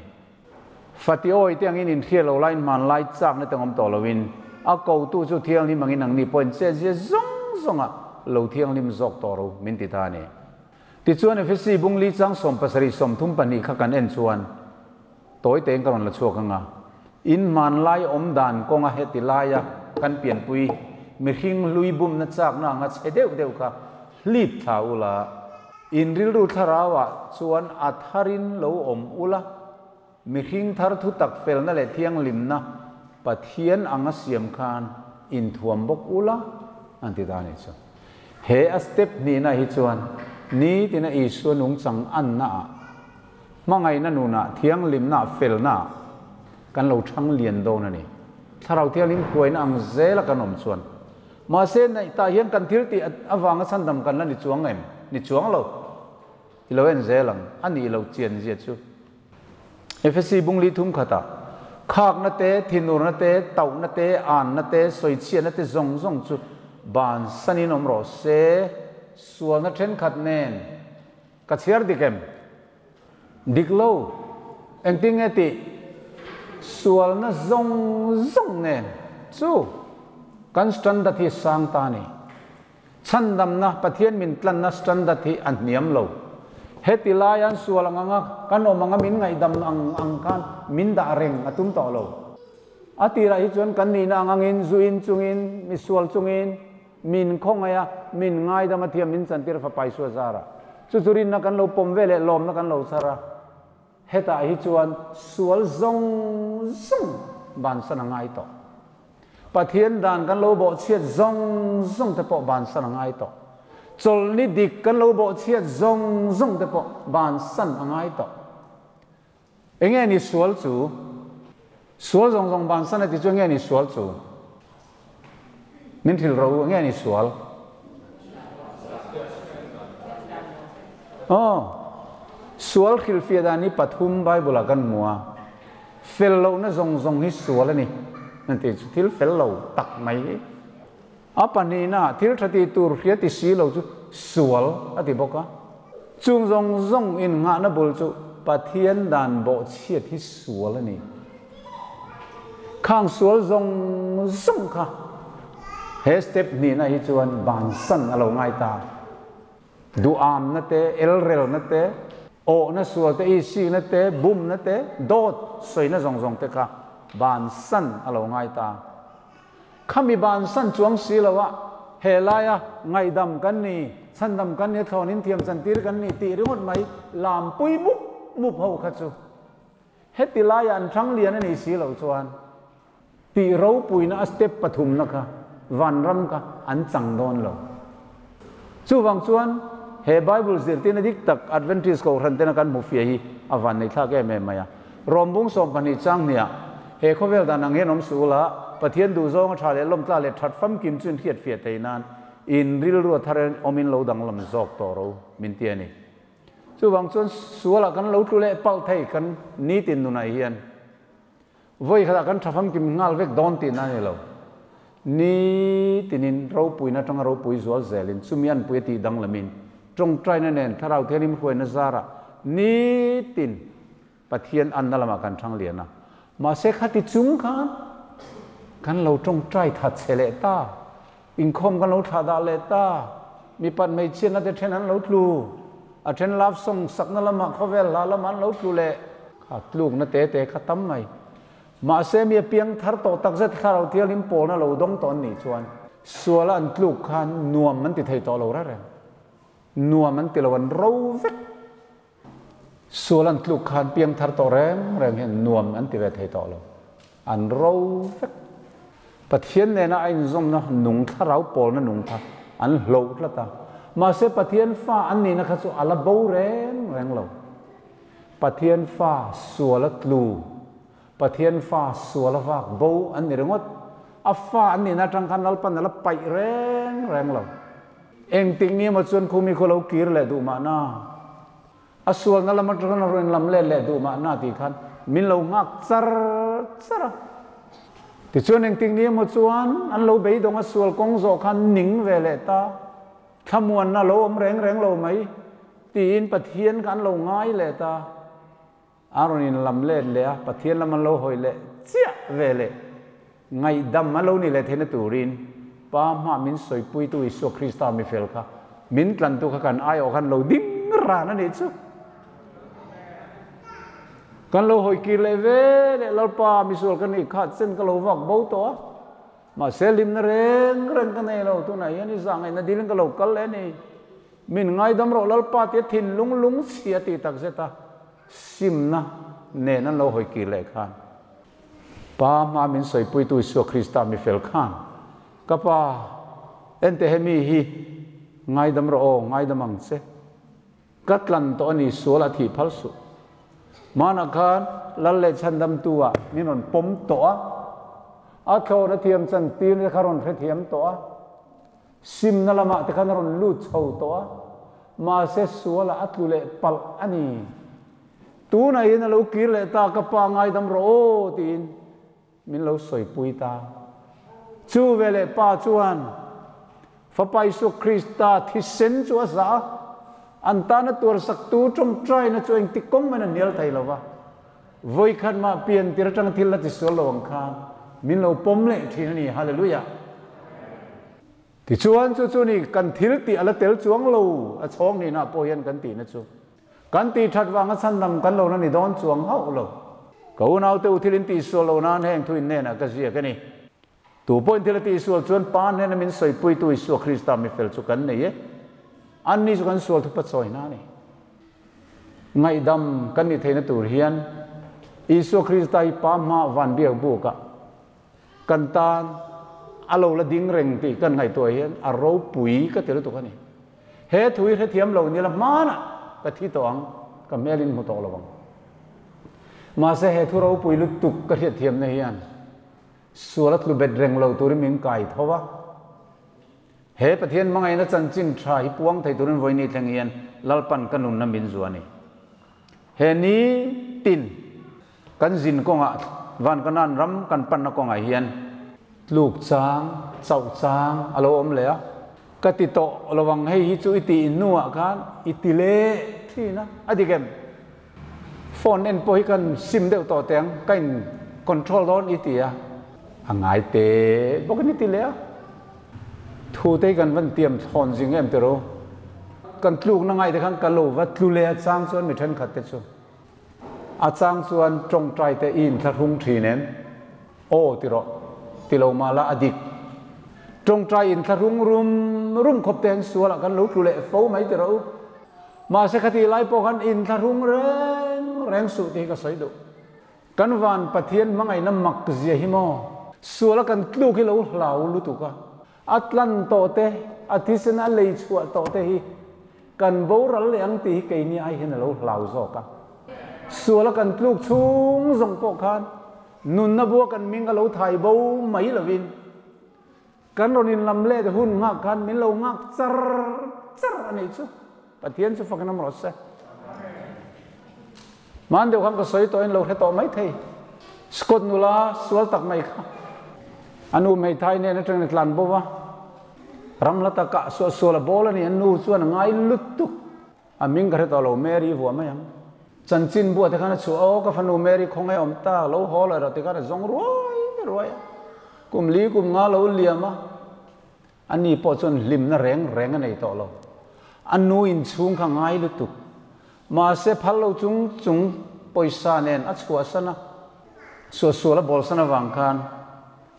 Fati awi te angin inhriat lo laiin hmanlai chakna te awm tawh loin a kotu chu thianghlim angin ang ni pawhin chetzia zawng zawnga lo thianghlim zawk tawh ro min ti ta a ni. Tichuan Efesi bung li chang 70 32 kha kan en chuan tawi tein ka rawn la chhuak anga in hmanlai awm dan kawnga heti laia kan pianpui mihring hlui bumna chakna anga chhe deuh deuh kha hlip thla ula. In rilru thlarauah chuan a tharin lo awm ula, mihring thar thu tak felna leh thianghlimna Pathian anga siam khan inthuam bawk ula, an ti ta a nih chu. He a step hnihna hi chuan nitina Isua nungchang annaah, hmangaihna nunah, thianghlimnaah, felnaah kan lo thang lian dawn a ni. Thlarau Thianghlim hruaina ang zela kan awm chuan Mahse, naih tah hian kan thil tih avanga chhandam kan la ni chuang em? Ni chuang lo. I lo en zel ang. A nih lo chian zia chu. Efesi bung li thum khatah, Khakna te, thinurna te, tauhna te, anna te, sawichhiatna te zawng zawng chu bansanin awm rawh se, sualna thenkhat nen ka chhiar dik em? Dik lo. Engtin nge tih? Sualna zawng zawng nen chu kan standard hi sang ta a ni. Chhandamna, Pathian min tlanna standard hi a hniam lo. Heti laia an sual ang anga kan awm anga min ngaihdam ang ang khan min dah reng a tum tawh lo. A tirah hi chuan kan nihna ang angin, zuin chungin, misual chungin, Min khawngaih a, min ngaidam a thiam min chantir fapa Isua zara. Chu chu rinna kan lo pawm ve leh lawmna kan lo chhar a. Hetah hi chuan sual zawng zawng bansan a ngai tawh. Pathian dan kan lo bawhchhiat zawng zawng te pawh bansan a ngai tawh. Chawlhni dik kan lo bawhchhiat zawng zawng te pawh bansan a ngai tawh. Enge ni sual chu? Sual zawng zawng bansan a ti chu enge ni sual chu? Min hrilh rawh u, enge ni sual? Aw, sual hrilhfiah dan hi pathum Bible ah kan hmu a, fel lohna zawng zawng hi sual a ni, an ti chu thil fel lo tak mai hi. A pahnihna, thil tha ti tur hria ti si lo chu sual a ti bawk a. Chung zawng zawng innghahna bul chu Pathian dan bawhchhiat hi sual a ni. Khang sual zawng zawng kha he step hnihna hi chuan bansan a lo ngai ta. Duhamna te, elrelna te, awhna sual te, isikna te, bumna te, dawt sawina zawng zawng te kha bansan a lo ngai ta. Khami bansan chuang si lo a, he laia ngaihdam kan ni, chhandam kan ni a thlawn in thiam chantir kan ni tih ringawt mai lampui mup mup ho kha chu heti laia an thang lian a nih si loh chuan tih ropuina a step pathumna kha vanram kha an chang dawn lo. Chuvang chuan he Bible zirtirna dik tak Adventist Kohhran tena kan hmu fia hi a van neithlak em em mai a. Rawmbung 12 chang hniah he khawvel dan ang hian awm suh ula, Pathian duhzawng a tha leh lawmtla leh that famkim chu in hriat fiah thei nan in rilru a thar awmin lo danglam zawk tawh ro min ti a ni. Chuvang chuan sualah kan lo tlu leh palh thei kan nitin nunah hian. Vawi khatah kan tha famkim nghal vek dawn tihna a ni lo. Ni tinin ropuina atanga ropui zual zelin chumi anpui a tih danglamin tawngtaina nen Thlarau Thianghlim hruaina zarah nitin Pathian anna lamah kan thang lian a. Mahse khati chung khan kan lo tawngtai that che leh ta, inkhawm kan lo thlah dah leh ta, mipat hmeichhiatna te then an lo tlu, a then love song sakna lamah khawvel hla lamah an lo tlu leh. Kha tlukna te te kha tam mai. Mahse mi a piang thar tawh takzet Thlarau Thianghlim pawlna lo dawng tawh an nih chuan suala an tluk khan nuam an ti thei tawh lo reng reng. Nuam an ti lo an ro vek. Sual an tluk khan piang thar tawh reng reng hian nuam an ti ve thei tawh lo. An ro vek. Pathian nena a inzawmna nung thlarau pawlna nung kha an hloh tlat a. Mahse Pathian fa an nihna kha chu a la bo reng reng lo. Pathian fa sual a tlu, Pathian fa sual a vak bo an ni ringawt. A fa an nihna atang khan Lalpan a la paih reng reng lo. Engtik ni emaw chuan khumi khu lo kir leh duh mahna, a sualna lam atang a rawn lam let leh duh mahna tih khan min lo nghak char char a. Tichuan engtik ni emaw chuan an lo beidawng a sual kawng zawh khan ning ve leh ta. Thlamuanna lo awm reng reng lo mai tiin Pathian kha an lo ngai leh ta. A rawn in lam let leh a, Pathian lam an lo hawi leh chiah ve leh. Ngaihdam a lo ni leh theihna turin Pa hma min sawipuitu Isua Krista mifel kha min tlantu kha kan aiawh khan lo ding ran a nih chu. Kan lo hawi kir leh ve leh Lalpa misual ka nih kha chen ka lo vak bo tawh a. Mahse hlimna reng reng ka nei lo, tunah hian i zahngaihna dilin ka lo kal leh a ni. Min ngaidam rawh Lalpa tia thinlung lungchhia tih tak zet a simna nen an lo hawi kir leh khan Pa hma min sawipuitu Isua Krista mi fel khan ka pa ente hemi hi ngaidam rawh aw ngaidam ang che. Ka tlan tawh a ni, sual a thih phal suh. Hmanah khan Lal leh Chhandamtu ah min rawn pawm tawh a, a thlawhna thiam chan tirna te kha rawn hrethiam tawh a, simna lamah te khan a rawn lut chho tawh a, mahse sualah a tlu leh palh a ni. Tunah hian a lo kir leh ta, ka pa ngaidam rawh aw tiin Min lo sawipui ta. Chu veleh Pa chuan Fapa Isua Krista thisen chu a zah a, an tana tuarsaktu tawngtaina chu engti kawng men a hnial thei lo va. Vawikhat mah pian tir atanga thil la tisual lo ang khan min lo pawm leh thin a ni. Hallelujah! Tichuan chu chu ni kan thil tih a la tel chuang lo, a chhawng hnihna pawh hian kan tihna chu. Kan tih that vanga chhandam kan lo na ni dawn chuang hauh lo. Ka unaute u thil in tihsual lo nan heng thu innenah ka ziak a ni. Tu pawhin thil a tihsual chuan Pa hnena min sawipuitu Isua Krista mifel chu kan nei e. Anni chu kan sual thupa chawina a ni. Ngaihdam kan nih theihna tur hian Isua Krista hi Pa hma van biak bukah kan tan a lo la ding reng tih kan ngaihtuah hian a ropui ka ti lutuk a ni. He thu hi hrethiam lo nila hmanah ka thi tawh ang, ka hmel in hmu tawh lo ang. Mahse he thu ropui lutuk ka hriatthiamna hian sual a tlu bet reng lo turin min kai tho a. He Pathian hmangaihna chanchin tha hi puang thei turin vawiin thleng hian Lalpan ka nunna min zuah a ni. He ni tin kan zin kawngah van kanan ram kan panna kawngah hian tluk chang, chauh chang a lo awm leh a. Ka ti tawh lo ang hei hi chu i tih hnuah khan i ti leh thin a, a dik em? Phone en pawh hi kan sim deuh tawh teh ang, ka in control dawn i ti a, a ngai te bawk in i ti leh a. Thu te hi kan van tiam thlawn zing em tiro. Kan tlukna ngai te khan ka lo va tlu leh a chang chuan mi thenkhat te chu a chang chuan tawngtai te i inthlahrung thin em? Aw ti rawh, ti lo mah la a dik. Tawngtai inthlahrung rum rum khawp te an sual ah kan lo tlu leh fo mai ti rawh u. Mahse khati lai pawh khan inthlahrung reng reng suh tih hi ka sawi duh. Kan van Pathian hmangaihna mak zia hi maw? Sual a kan tluk hi lo hlau lutuk a, a tlan tawh te, a thisen a lei chhuah tawh te hi kan boral leh ang tih hi keini ai hian a lo hlau zawk a. Sual a kan tluk chhung zawng pawh khan nunna bua kan ming a lo thai bo mai lovin Kan rawn inlam let hun nghak khan min lo nghak char char a nih chu. Pathian chu fakin awm rawh se. Hman deuh khan ka sawi tawhin lo hre tawh mai thei. Scott nula sual tak mai kha a nu hmeithai nen atangin a tlan bo va. Ram hla takah suahsual a bawl a ni. A nu chuan a ngai lutuk. A hming ka hre tawh lo, Mary vuah mai ang. Chanchin buah te khan a chhuah, Aw ka fanu Mary khawngaih awm ta, lo haw lo erawh ti khan a zawng ruai ruai a. Kum li kum nga lo liam a, a ni pawh chuan hlimna reng reng a nei tawh lo. A nu inchhung kha ngai lutuk. Mahse phal lo chung chung pawisa nen a chhuahsan a, suahsual a bawlsan avang khan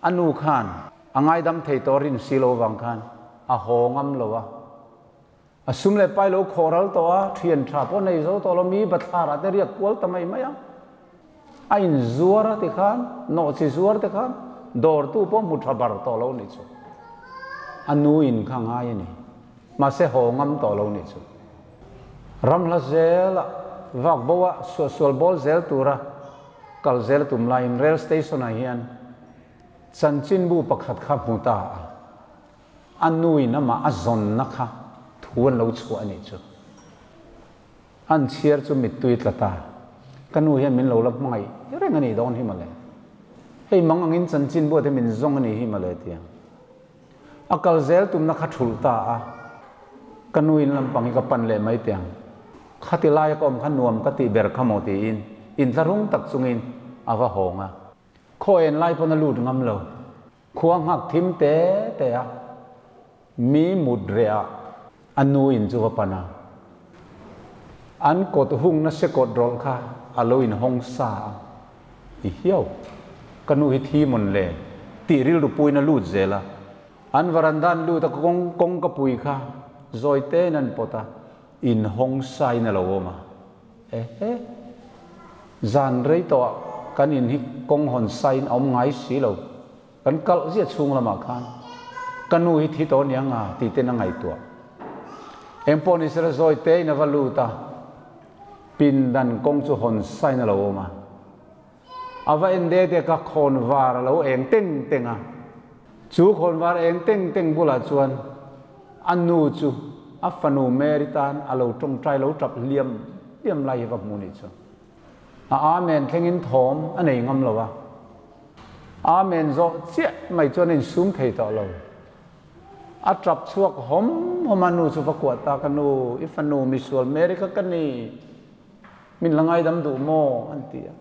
a nu khan a ngaidam thei tawh rin si lo avang khan a haw ngam lo a. A sum leh pai lo khawh ral tawh a, thian tha pawh nei zo tawh lo, mi bathlar ah te riak kual ta mai mai a. A in zuar a ti khan, nawhchi zuar te khan dawr tu pawh hmu tha bar tawh lo nih chu. A nu in kha ngai a ni. Mahse haw ngam tawh lo nih chu. Ram hla zel ah vak bo ah suahsual bawl zel tura kal zel a tum laiin rail station ah hian chanchinbu pakhat kha hmu ta a. A nuin amah a zawnna kha thu an lo chhuah a nih chu. An chhiar chu mittui tla ta. Ka nu hian min lo la hmangaih reng a nih dawn hi mawle. Hei mang angin chanchin buate min zawng a nih hi mawle tia. A kal zel tumna kha thulh ta a. Ka nuin lampang hi ka pan leh mai tiang. Khati laia ka awm kha nuam ka tih ber kha maw tiin inthlahrung tak chungin a va hawng a. Khaw en lai pawn a lut ngam lo. Khua nghak thim te te a, mi mut reh ah a nu in chu va pan a. An kawt hungna se kawt rawlh kha a lo in hawng sa a, i hiau, ka nu hi thi mawn le tih rilru puiin a lut zel a. An varanda an lut a kawng kawngka pui kha zawi tein an pawt a, in hawng sa in a lo awm a. Ehe. Zan rei tawh ah kan in hi kawng hawn sain a awm ngai si lo. Kan kalh ziah chhung lamah khan ka nu hi thi tawh aniang a tih ten a ngaihtuah. Eng pawh ni sela zawi te in a va lut a, pindan kawng chu hawn sain a lo awm a. A va en de dek a, khawn var a lo eng teng teng a. Chu khawn var eng teng teng bulah chuan a nu chu a fanu Mary tan a lo tawngtai lo tap hliam hliam lai hi va hmu nih chu. A Amen thlengin thawm a nei ngam lo a. Amen zawh chiah mai chuan a insum thei tawh lo. A tap chhuak hawm hawm a, nu chu va kuah ta, Ka nu, i fanu misual Mary kha ka ni. Min la ngaidam duh maw? an ti a.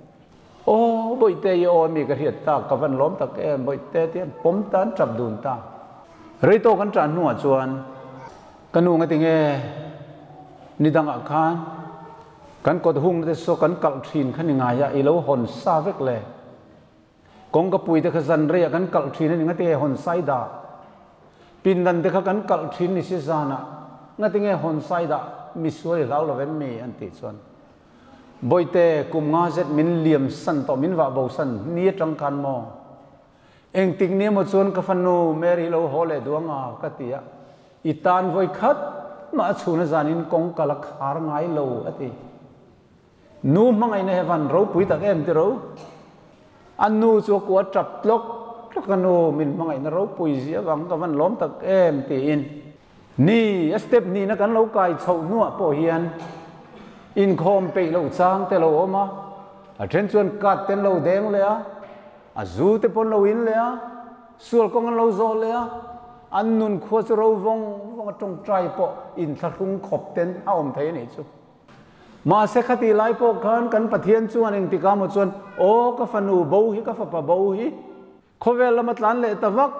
Aw, Bawihte i aw ami ka hriat tak, ka van lawm tak em, Bawihte ti an pawm ta, an tap dun ta. Rei tawk an tah hnuah chuan ka nu nga tinge ni dangah khan kan kawt hungna te saw kan kalh thin kha ni ngai a, i lo hawn sa vek le. Kawngka pui te kha zan reiah kan kalh thin a ni, ngatinge hawn sai dah? Pindan te kha kan kalh thin ni si zanah, ngatinge hawn sai dah misual i hlau lo em mi? an tih chuan Bawihte, kum nga zet min liam san tawh, min vah bo san ni atang khan maw? Engtik ni emaw chuan ka fanu Mary hi lo haw leh duang a, ka ti a, i tan vawi khat. mah a chhun a zanin kawng ka la khar ngai lo, a ti. Nu hmangaihna hi van ropui tak em ti ro? A nu chu a kua tap tlawk tlawk a, Nu, min hmangaihna ropui zia vang ka van lawm tak em tiin. Ni, a step hnihna kan lo kai chhoh hnuah pawh hian inkhawm peih loh chang te lo awm a, a then chuan card te an lo deng leh a, a zu te pawh an lo in leh a, sual kawng an lo zawh leh a, an nun khua chu ro vawng vawng a tawngtai pawh inthlahrung khawp ten a awm thei a nih chu. Mahse khati lai pawh khan kan Pathian chuan engtikah maw chuan, Aw ka fanu bo hi, ka fapa bo hi, Khawvel lama tlan leh ta vak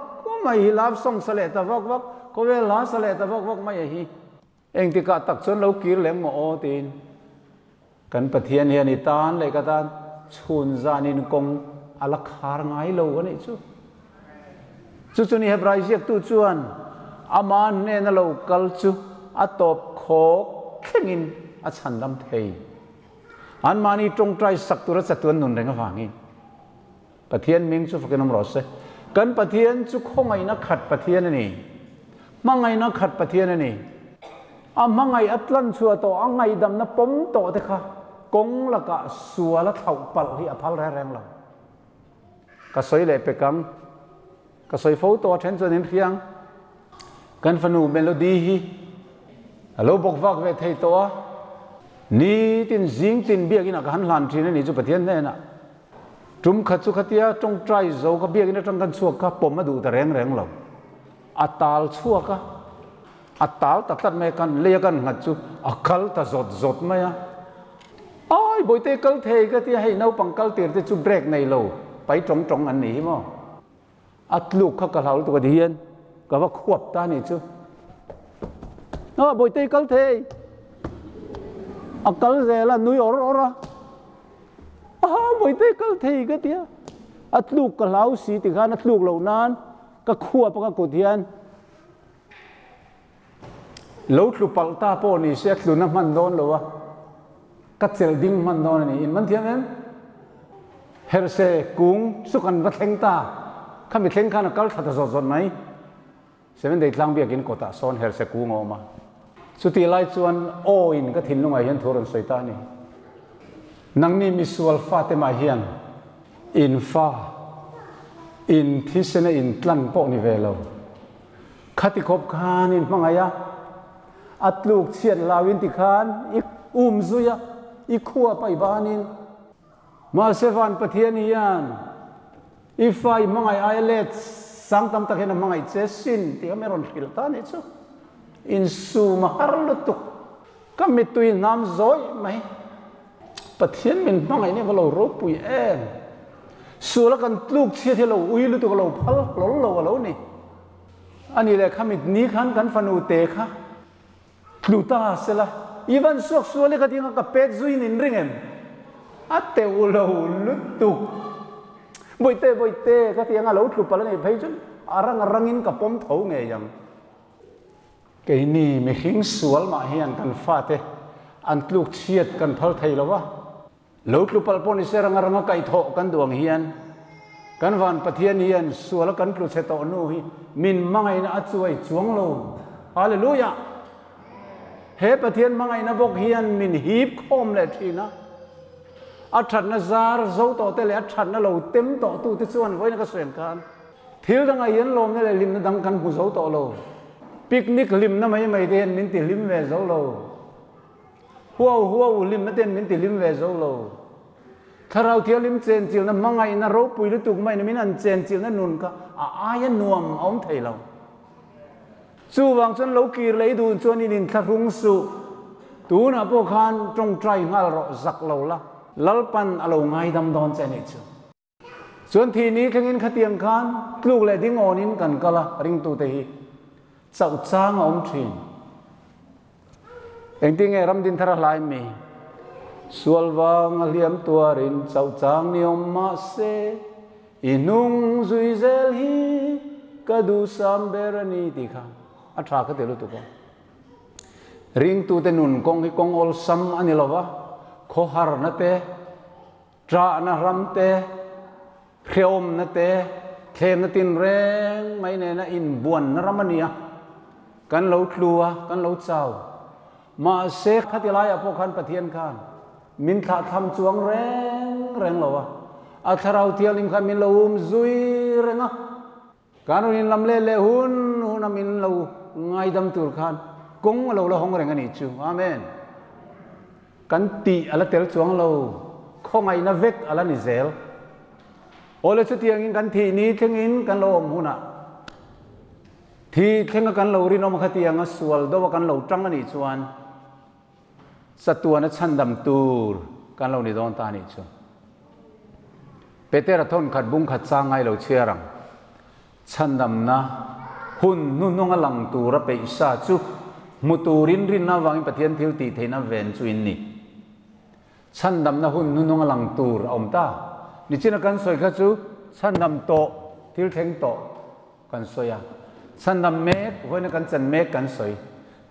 mai hi, love song sa leh ta vak vak, khawvel hla sa leh ta vak vak mai a hi. Engtikah tak chuan lo kir leng maw aw tiin kan Pathian hian i tan leh ka tan chhun zanin kawng a la khar ngai lo a nih chu. Chu chu ni Hebrai ziaktu chuan ama hnena lo kal chu a tawp khawk thlengin a chhandam thei. Anmahni tawngtai sak tura chatuan nun reng avangin. Pathian ming chu fakin awm rawh se. Kan Pathian chu khawngaihna khat Pathian a ni. Hmangaihna khat Pathian a ni. A hmangaih a tlan chhuah tawh, a ngaihdamna pawm tawh te kha kawng lakah sual a thlauh palh hi a phal reng reng lo. Ka sawi leh pek ang. Ka sawi fo tawh a then chuan in hriang. Kan fanu Melody hi a lo bawk vak ve thei tawh a. Nitin zingtin biakinn ah ka han hlan thin a ni chu Pathian hnenah. Tum khat chu khatia tawngtai zo ka biakinn atang kan chhuak kha pawm a duh ta reng reng lo. A tal chhuak a, a tal ta tlat mai a, kan lei a kan nghat chu a kal ta zawt zawt mai a. Ai Bawihte kal thei ka tia hei naupang kal tir te chu break nei lo pai tawng tawng an ni hi maw. A tluk kha ka hlau lutuk a ti hian ka va khuap ta ni chu. A Bawihte kal thei. A kal zel a nui awr awr a. Aha Bawihte kal thei ka tia. A tluk ka hlau si ti khan a tluk loh nan ka khuap a ka kut hian lo tlu palh ta pawh ni se a tluna hman dawn lo a. Ka chelh ding hman dawn a ni. In man thiam em? Herhse kung chu kan va thleng ta. Khami thleng khan a kal thla ta zawt zawt mai. Sevenday tlang biakin kawtah sawn herhse kung a awm a. Chutih lai chuan aw in ka thinlungah hian thu rawn sawi ta a ni. Nangni misual fate mah hian in fa, in thisena in tlan pawh ni ve lo. Khati khawp khan in hmangaih a. A tluk chhiat lau in tikhan i um zui a, i khua paih banin. Mahse van Pathian hian i fa i hmangaih aia let sang tam tak hian a hmangaih che sin tih kha min rawn hrilh ta anih chu. Insum a har lutuk. Ka mittui hnam zawih mai. Pathian min hmangaih nia va lo ropui em. Sual a kan tluk chhiat hi a lo ui lutuk a lo phal hlawl lo a lo ni. A nih leh kha mit ni khan kan fanu te kha tlu ta sela, i van suak sual i ka ding a ka pet zui nin ring em? A teuh lo lutuk. Bawihte, bawihte ka ti ang a lo tlu palh a nih phei chuan a rang a rangin ka pawm tho ngei ang. Keini mihring sual mah hian kan fate an tluk chhiat kan phal thei lo va. Lo tlu palh pawh ni se ranga ranga kaihthawh kan duh ang hian kan van Pathian hian suala kan tlu chhe tawh nu hi min hmangaihna a chuai chuang lo. Hallelujah! He Pathian hmangaihna bawk hian min hip khawm leh thin a. A thatna zar zo tawh te leh a thatna lo tem tawh tu te chuan vawiin ka sawi ang khan thil dangah hian lawmna leh hlimna dang kan hmu zo tawh lo. Picnic hlimna mai mai te hian min ti hlim ve zo lo. Huau huau hlimna ten min ti hlim ve zo lo. Thlarau Thianghlim chenchilhna hmangaihna ropui lutuk maiin min an chenchilhna nun kha a aia nuam a awm thei lo. Chuvang chuan lo kir lei dun chuan in inthlahrung suh. Tunah pawh khan tawngtai nghal rawh zak lo la. Lalpan a lo ngaidam dawn che anih chu. Chuan thi ni thlengin khatiang khan tluk leh ding awnin kan kal a, ringtute hi chauh chang a awm thin. Engtin nge ram din thar a hlai mi? Sual vang a hliam tuarin chauh chang ni awm mah se, i hnung zui zel hi ka duhsam ber a ni tih kha a tha ka ti lutuk a. Ringtute nun kawng hi kawng awlsam a ni lo va, khawharna te, Ṭahna ram te, hrehawmna te, thlemna tinreng mai nena inbuanna ram a ni a. Kan lo tlu a, kan lo chau. Mahse, khati laiah pawh khan Pathian khan min thlahthlam chuang reng reng lo a, a Thlarau Thianghlim khan min lo um zui reng a. Kan rawn inlam leh leh hun huna min lo ngaidam tur khan kawng a lo la hawng reng a nih chu. Amen. Kan tih a la tel chuang lo, khawngaihna vek a la ni zel. Awle chutiangin kan thih ni thlengin kan lo awm hunah thi thlenga kan lo rinawm khatianga sual deuha kan lo tang a nih chuan chatuana chhandam tur kan lo ni dawn ta a nih chu. Petera thawn khat bung khat chang ngai lo chhiar ang. Chhandamna hun hnuhnunga lang tura peih sa chu hmu turin rinna avangin Pathian thil tih theihna ven chu in ni. Chhandamna hun hnuhnunga lang tur a awm ta. Nichina kan sawi kha chu chhandam tawh, thil thleng tawh kan sawi a. Chhandam mek, vawiina kan chan mek kan sawi.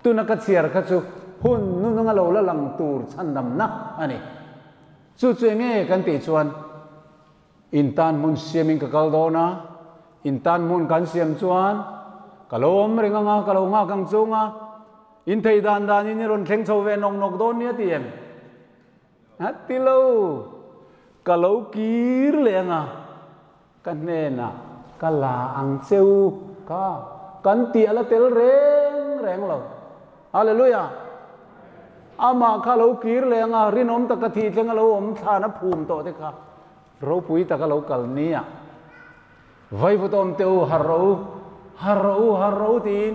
Tuna ka chhiar kha chu hun hnuhnunga lo la lang tur chhandamna a ni. Chu chu enge kan tih chuan In tan hmun siamin ka kal dawn a, in tan hmun kan siam chuan ka lo awm reng anga, ka lo nghak ang chung a, in thei dan danin i rawn thleng chho ve nawk nawk dawn nia ti em? A ti lo, ka lo kir leh anga, ka hnenah ka la ang che u kha kan tih a la tel reng reng lo. Hallelujah! Amah kha lo kir leh anga, rinawm taka thih thleng a lo awm thlan a phum tawh te kha ropui taka lo kal nia. Vaivut awm teh u, har rawh u, har rawh u, har rawh u tiin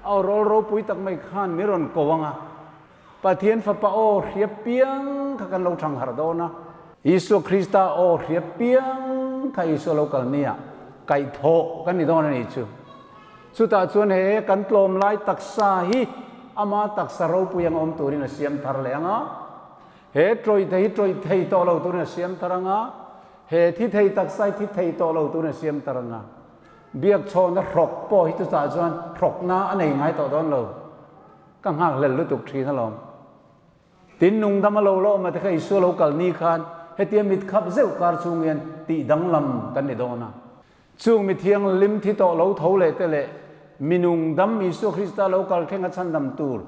a aw rawl ropui tak mai khan min rawn ko anga, Pathian Fapa aw hria piang kha kan lo thang harh dawn a. Isua Krista aw hria piang kha Isua lo kal nia kaihthawh kan ni dawn a nih chu. Chutah chuan he kan tlawm lai taksa hi ama taksa ropui anga awm turin a siam thar leh ang a, he tawih thei hi tawih thei tawh lo turin a siam thar ang a, he thi thei taksa hi thi thei tawh lo turin a siam thar ang a. Biakchhawna hrawk pawh hi chutah chuan hrawkna a nei ngai tawh dawn lo. Ka nghakhlel lutuk thin alawm. Tin, nungdam a lo la awm a te kha Isua lo kal ni khan hetia mit khap zeuh kar chung hian tih danglam kan ni dawn a. Chung mi thianghlim thi tawh lo tho leh te leh mi nungdam Isua Krista lo kal thleng a chhandam tur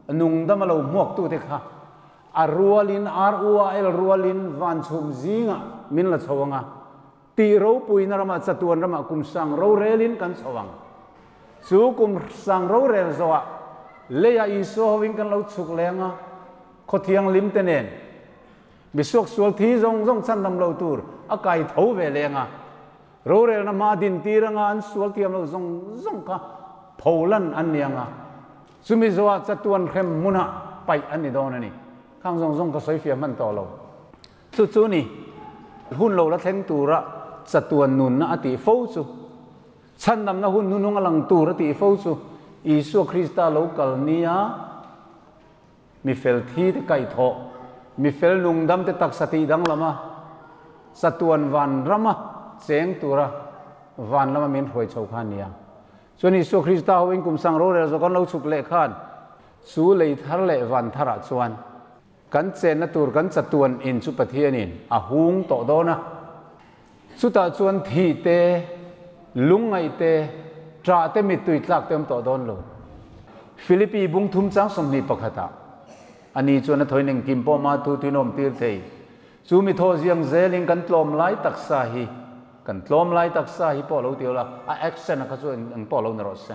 nungdam a lo hmuak tu te kha a rualin R-U-A-L rualin van chhum zingah min la chho ang a, tih ropuina ramah chatuan ramah kum sang rorelin kan chho ang. Chu kum sang rorel zawhah leiah Isua hovin kan lo chhuk leh ang a, khaw thianghlim te nen Mi suaksual thi zawng zawng chhandam lo tur a kai tho ve leng a, rorelna hma din tir anga an sual thiam lo zawng zawng kha pholan an ni anga, chumi zawhah chatuan hrem hmunah paih an ni dawn a ni. Khang zawng zawng ka sawi fiah hman tawh lo. Chu chu ni, hun lo la thleng tura chatuan nunna a tih fo chu, chhandamna hun hnuhnung a lang tur a tih fo chu Isua Krista lo kal nia, Mi fel thi te kaihthawh, mi fel nungdam te taksa tih danglam a, chatuan van rama cheng tura van lama min hruai chho kha a ni a. Chuan Isua Krista hoin kum sang rorel zawk an lo chhuk leh khan chu lei thar leh van tharah chuan kan chenna tur kan chatuan in chu Pathianin a hung tawh dawn a. Chutah chuan thi te, lungngaih te, ṭah te mittui tlak te awm tawh dawn lo. Philippi bung thum chang 21 ah ani chuan a thawiin engkim pawh mah thu thuin awm tir thei. Chu mi thaw ziang zelin kan tlawm lai taksa hi, kan tlawm lai taksa hi pawh lo ti ula, a accent a kha chu eng pawh lo ni rawh se.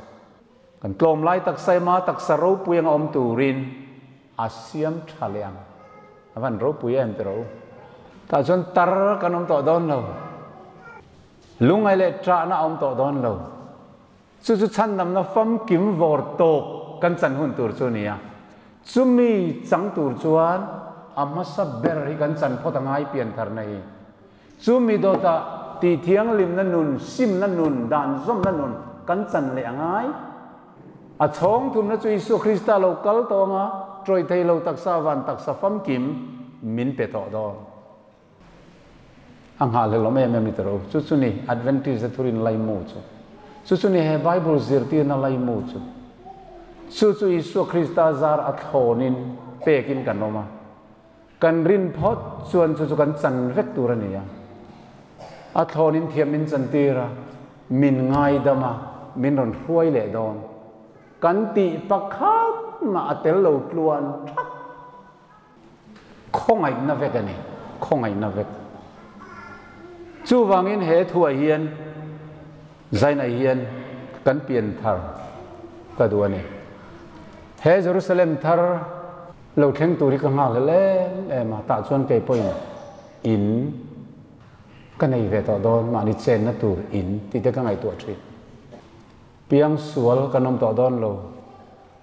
Kan tlawm lai taksa hi mah taksa ropui anga awm turin a siam tha leh ang. A van ropui em tiraw u. Tah chuan tar kan awm tawh dawn lo. Lungngai leh ṭahna a awm tawh dawn lo. Chu chu chhandamna famkim vawr tawp kan chan hun tur chu a ni a. Chumi chang tur chuan a hmasa ber hi kan chan phawt a ngai piantharna hi. Chumi dawtah tih thianghlimna nun, simna nun, dan zawmna nun kan chan leh a ngai. A chhawng thumna chu Isua Krista lo kal tawh anga tawih thei lo taksa van taksa famkim min pe tawh dawn. A nghahhlelh awm em em ni tawh. Chu chu ni Adventist te thurin laimu chu. Chu chu ni he Bible zirtirna laimu chu. Chu chu Isua Krista zar a thlawnin pekin kan awm a. Kan rin phawt chuan chu chu kan chan vek tur a ni a. A thlawnin thiam min chantir a, min ngaidam a, min rawn hruai leh dawn. Kan tih pakhat mah a tel lo tluan thak. Khawngaihna vek a ni, khawngaihna vek. Chuvangin he thuah hian Zainah hian kan pian thar ka duh a ni. He Jerusalem thar lo thleng tur hi ka nghak hlel em em a, tah chuan kei pawhin in ka nei ve tawh dawn, mahni chenna tur in tih te ka ngaihtuah thin. Piang sual kan awm tawh dawn lo.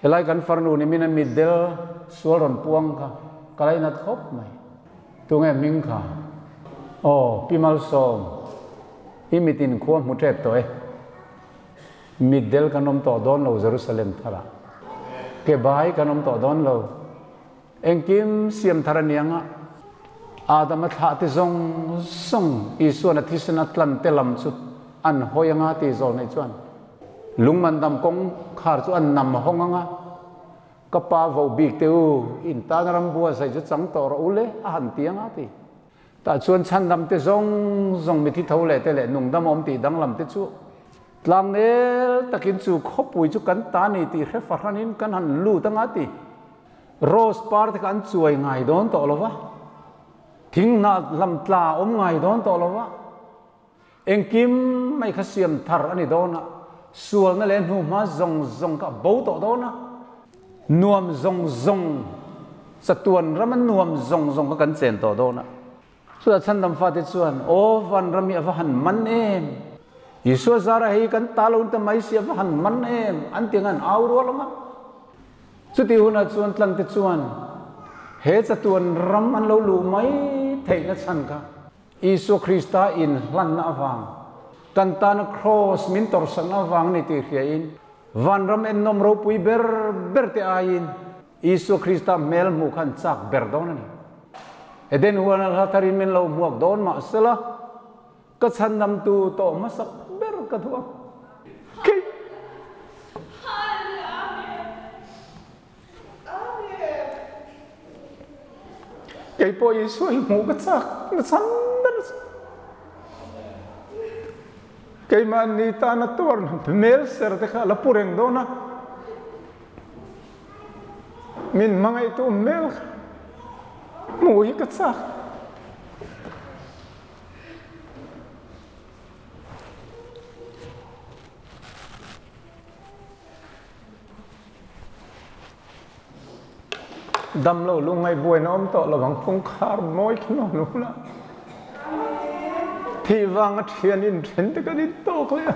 Helai kan farnu ni min a mitdel sual rawn puang kha ka lainat khawp mai. Tunge hming kha? Aw, Pi Malsawm, i mitin khua hmu tep tawh e. Mitdel kan awm tawh dawn lo Jerusalem tharah. Ke bai kan awm tawh dawn lo. Engkim siam thar a niang a, Adama thlah te zawng zawng Isuan a thisen a tlan te lam chu an hawi anga ti zawl nei chuan lungman dam kawng khar chu an nam hawng anga, Ka pa vo bik te u, in tan ram bua zai chu chang tawh rawh u le a han ti anga ti. Tah chuan chhandam te zawng zawng mithi tho leh te leh nungdam awm tih danglam te chu tlangnel takin chu khawpui chu kan ta ni tih hre fahranin kan han lut anga ti. Rose par te kha an chuai ngai dawn tawh lo va, thing hnah hlam tla awm ngai dawn tawh lo va, engkim mai kha siam thar a ni dawn a, sualna leh hnuhma zawng zawng kha a bo tawh dawn a, nuam zawng zawng, chatuan rama nuam zawng zawng kha kan chen tawh dawn a. Chutah chhandam fate chuan, Aw vanram hi a va han man em! Isua zara hei kan ta lo ta mai si a va han man em! An ti ang an au rual ang a. Chutih hunah chuan tlangte chuan he chatuan ram an lo luh mai theihna chhan kha Isua Krista inhlanna avang, kan tana kraws min tawrhsakna avang a ni tih hriain vanram ennawm ropui ber ber te aiin Isua Krista hmel hmuh kha an chak ber dawn a ni. Eden huana hla tharin min lo hmuak dawn mahsela ka chhandamtu tawh hmasak ber ka duh ang. Kei. Kei pawh Isua hi hmuh ka chak na chhan ber chu. Keimahni tana tuar hmel ser te kha la pu reng dawn a. Min hmangaihtu hmel kha hmuh hi ka chak. Damlo lungngai buaina awm tawh lo ang kawngkhar mawi khi nuam lo la. Thih vanga thian in then te kan in tawk leh a.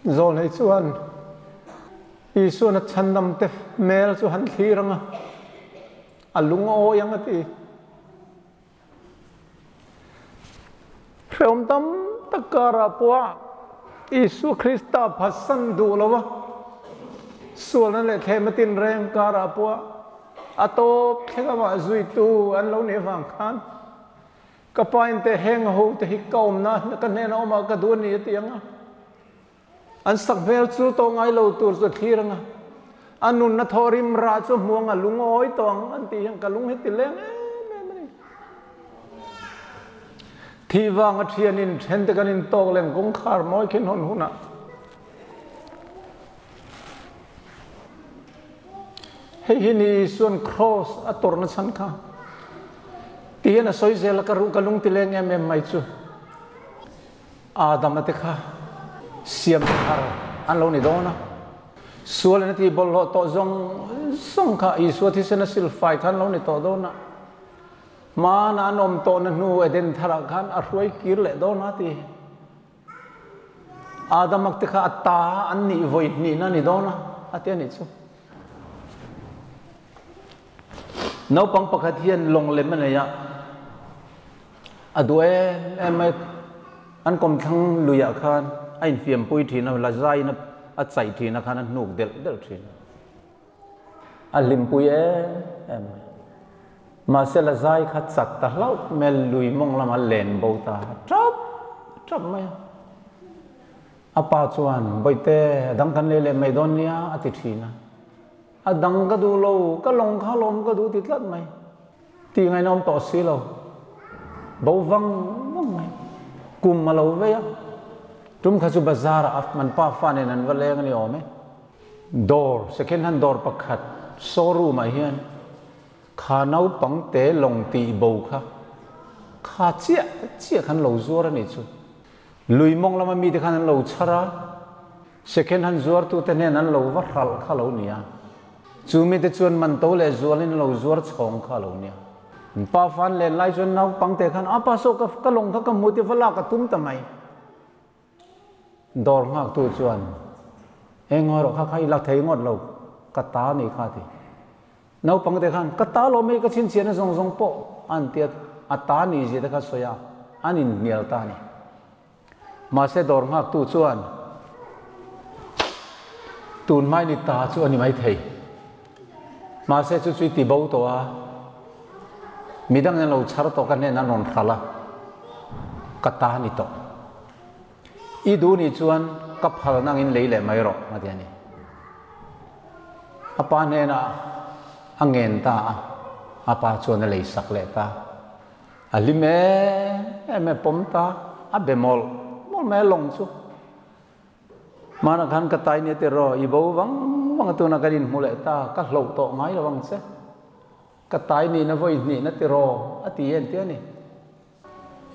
Zawlnei chuan Isuan a chhandam te hmel chu han thlir ang a, a lung a awi ang a ti. Hrehawm tam tak karah pawh Isua Krista phatsan duh lo a, sualna leh thlehma tinreng karah pawh a tawp thleng amah zuitu an lo nih avang khan ka pa in te heng ho te hi ka awmna ka hnena awmah ka duh a ni a ti ang a. An sak hmel chu tawh ngai lo tur chu a thlir ang a, a nunna thaw rim rah chu a hmu ang a, lungawi tawh ang an tih hian ka lung hi ti leng em em a ni. Thih vanga thianin then te kan intawk leng kawngkhar mawi khin hawn hunah hei hi ni Isuan kraws a tawrhna chhan kha ti hian a sawi zel a, ka ruh ka lung ti leng em em mai chu. Adama te kha siam thar an lo ni dawn a, sual in a tih bawlhhlawh tawh zawng zawng kha Isua thisen a silfai kha an lo ni tawh dawn a, hmana an awm tawhna hnu Eden tharah khan a hruai kir leh dawn a ti. Adama te kha a ta an nih vawi hnihna a ni dawn a, a ti a nih chu. Naupang pakhat hian lawng lem a nei a. A duh em em mai, an kawmthlang luiah khan a infiampui thin a, la zaiin a chaih thin a khan a hnuk delh delh thin a, a hlimpui em em mai. Mahse la zai kha chat ta hlauh mai a, lui mawng lamah len bo ta tap tap mai a. A pa chuan, Bawihte, a dang kan lei leh mai dawn nia a ti thin a. A dang ka duh lo, ka lawng kha lawm ka duh ti tlat mai. Tih ngaihna awm tawh si lo. Bo vang vang mai. Kum a lo vei a. Tum kha chu bazar ah a man pa fa nen an va leng a ni awm e. Dawr, second hand dawr pakhat showroom ah hian kha naupang te lawng tih bo kha kha chiah chiah khan lo zuar a nih chu. Lui mawng lama mite khan an lo chhar a, second hand zuartute hnen an lo va hralh kha lo nia. Chu mite chuan man to leh zualin an lo zuar chhawng kha lo nia. An pa fan len lai chuan naupangte khan, A pa saw ka ka lawng kha ka hmu ti va lak a tum ta mai. Dawr nghaktu chuan, Eng ngawi rawh kha kha i la thei ngawt lo, ka ta ni kha ti. Naupangte khan, Ka ta lo mai, ka chhinchhiahna zawng zawng pawh an ti a, a ta ni zia te kha sawi a, an inhnial ta a ni. Mahse dawr nghaktu chuan, Tun hmai ni ta chu a ni maithei. Mahse chu chu i ti bo tawh a, midang in lo chhar tawh ka hnen an rawn hral a, ka ta ni tawh. I duh nih chuan ka phal nangin lei leh mai rawh, a ti a ni. A pa hnenah a ngen ta a, a pa chuan a lei sak leh ta. A hlim em em e, pawm ta, a be mawlh mawlh mai a lawng chu. Hmanah khan ka tai nia tiraw, i bo vang vang a tunah kan inhmu leh ta, ka hloh tawh ngai lo ang che. Ka tai nihna vawi hnihna tiraw, a ti en tia ni.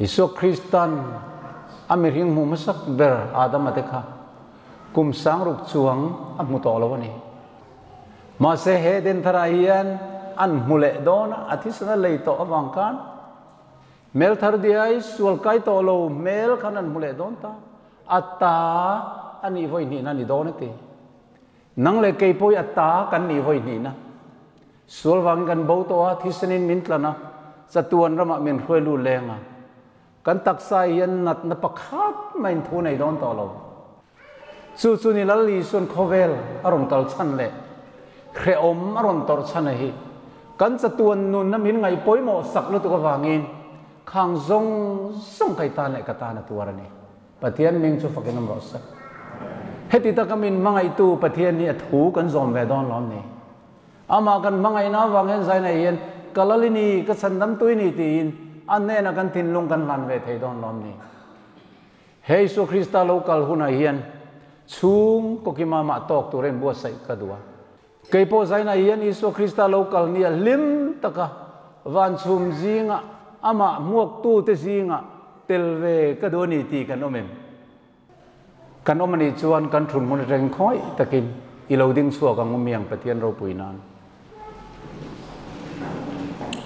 Isua Kristan a mihring hmuh hmasak ber Adama te kha kum sangruk chuang a hmu tawh lo a ni. Mahse he Dentharah hian an hmu leh dawn a, a thisen a lei tawh avang khan hmel thar diai sual kai tawh lo hmel khan an hmu leh dawn ta. A ta a nih vawi hnihna a ni dawn a ti. Nang leh kei pawh hi a ta kan nih vawi hnihna. Sual vangin kan bo tawh a, thisenin min tlan a, chatuan ramah min hruai lut leng a. Kan taksa hian natna pakhat maiin thu nei dawn tawh lo. Chu chu ni Lal Isuan khawvel a rawn kal chhan leh hrehawm a rawn tawrh chhan a hi kan chatuan nunna min ngaih pawimawh sak lutuk avangin khang zawng zawng kai tan leh ka tan a tuar a ni. Pathian ming chu fakin awm rawh se. Heti taka min hmangaihtu Pathian hi a thu kan zawm ve dawn lawm ni. Amah kan hmangaihna avang hian Zaina hian ka lal i ni, ka chhandam tui ni tiin a hnenah kan thinlung kan hlan ve thei dawn lawm ni. He Isua Krista lo kal hunah hian chhung kawkima amah tawk tura inbuatsaih ka duh a. Kei pawh Zaina hian Isua Krista lo kal nia hlim taka van chhum zinga amah hmuaktute zinga tel ve ka duh a ni tih kan awm em? Kan awm a nih chuan kan thun hmun atangin khawih takin i lo ding chhuak ang umiang Pathian ropui nan.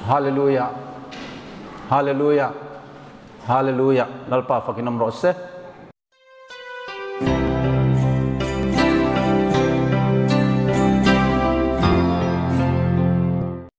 Hallelujah! Hallelujah! Hallelujah! Lalpa fakin awm rawh se.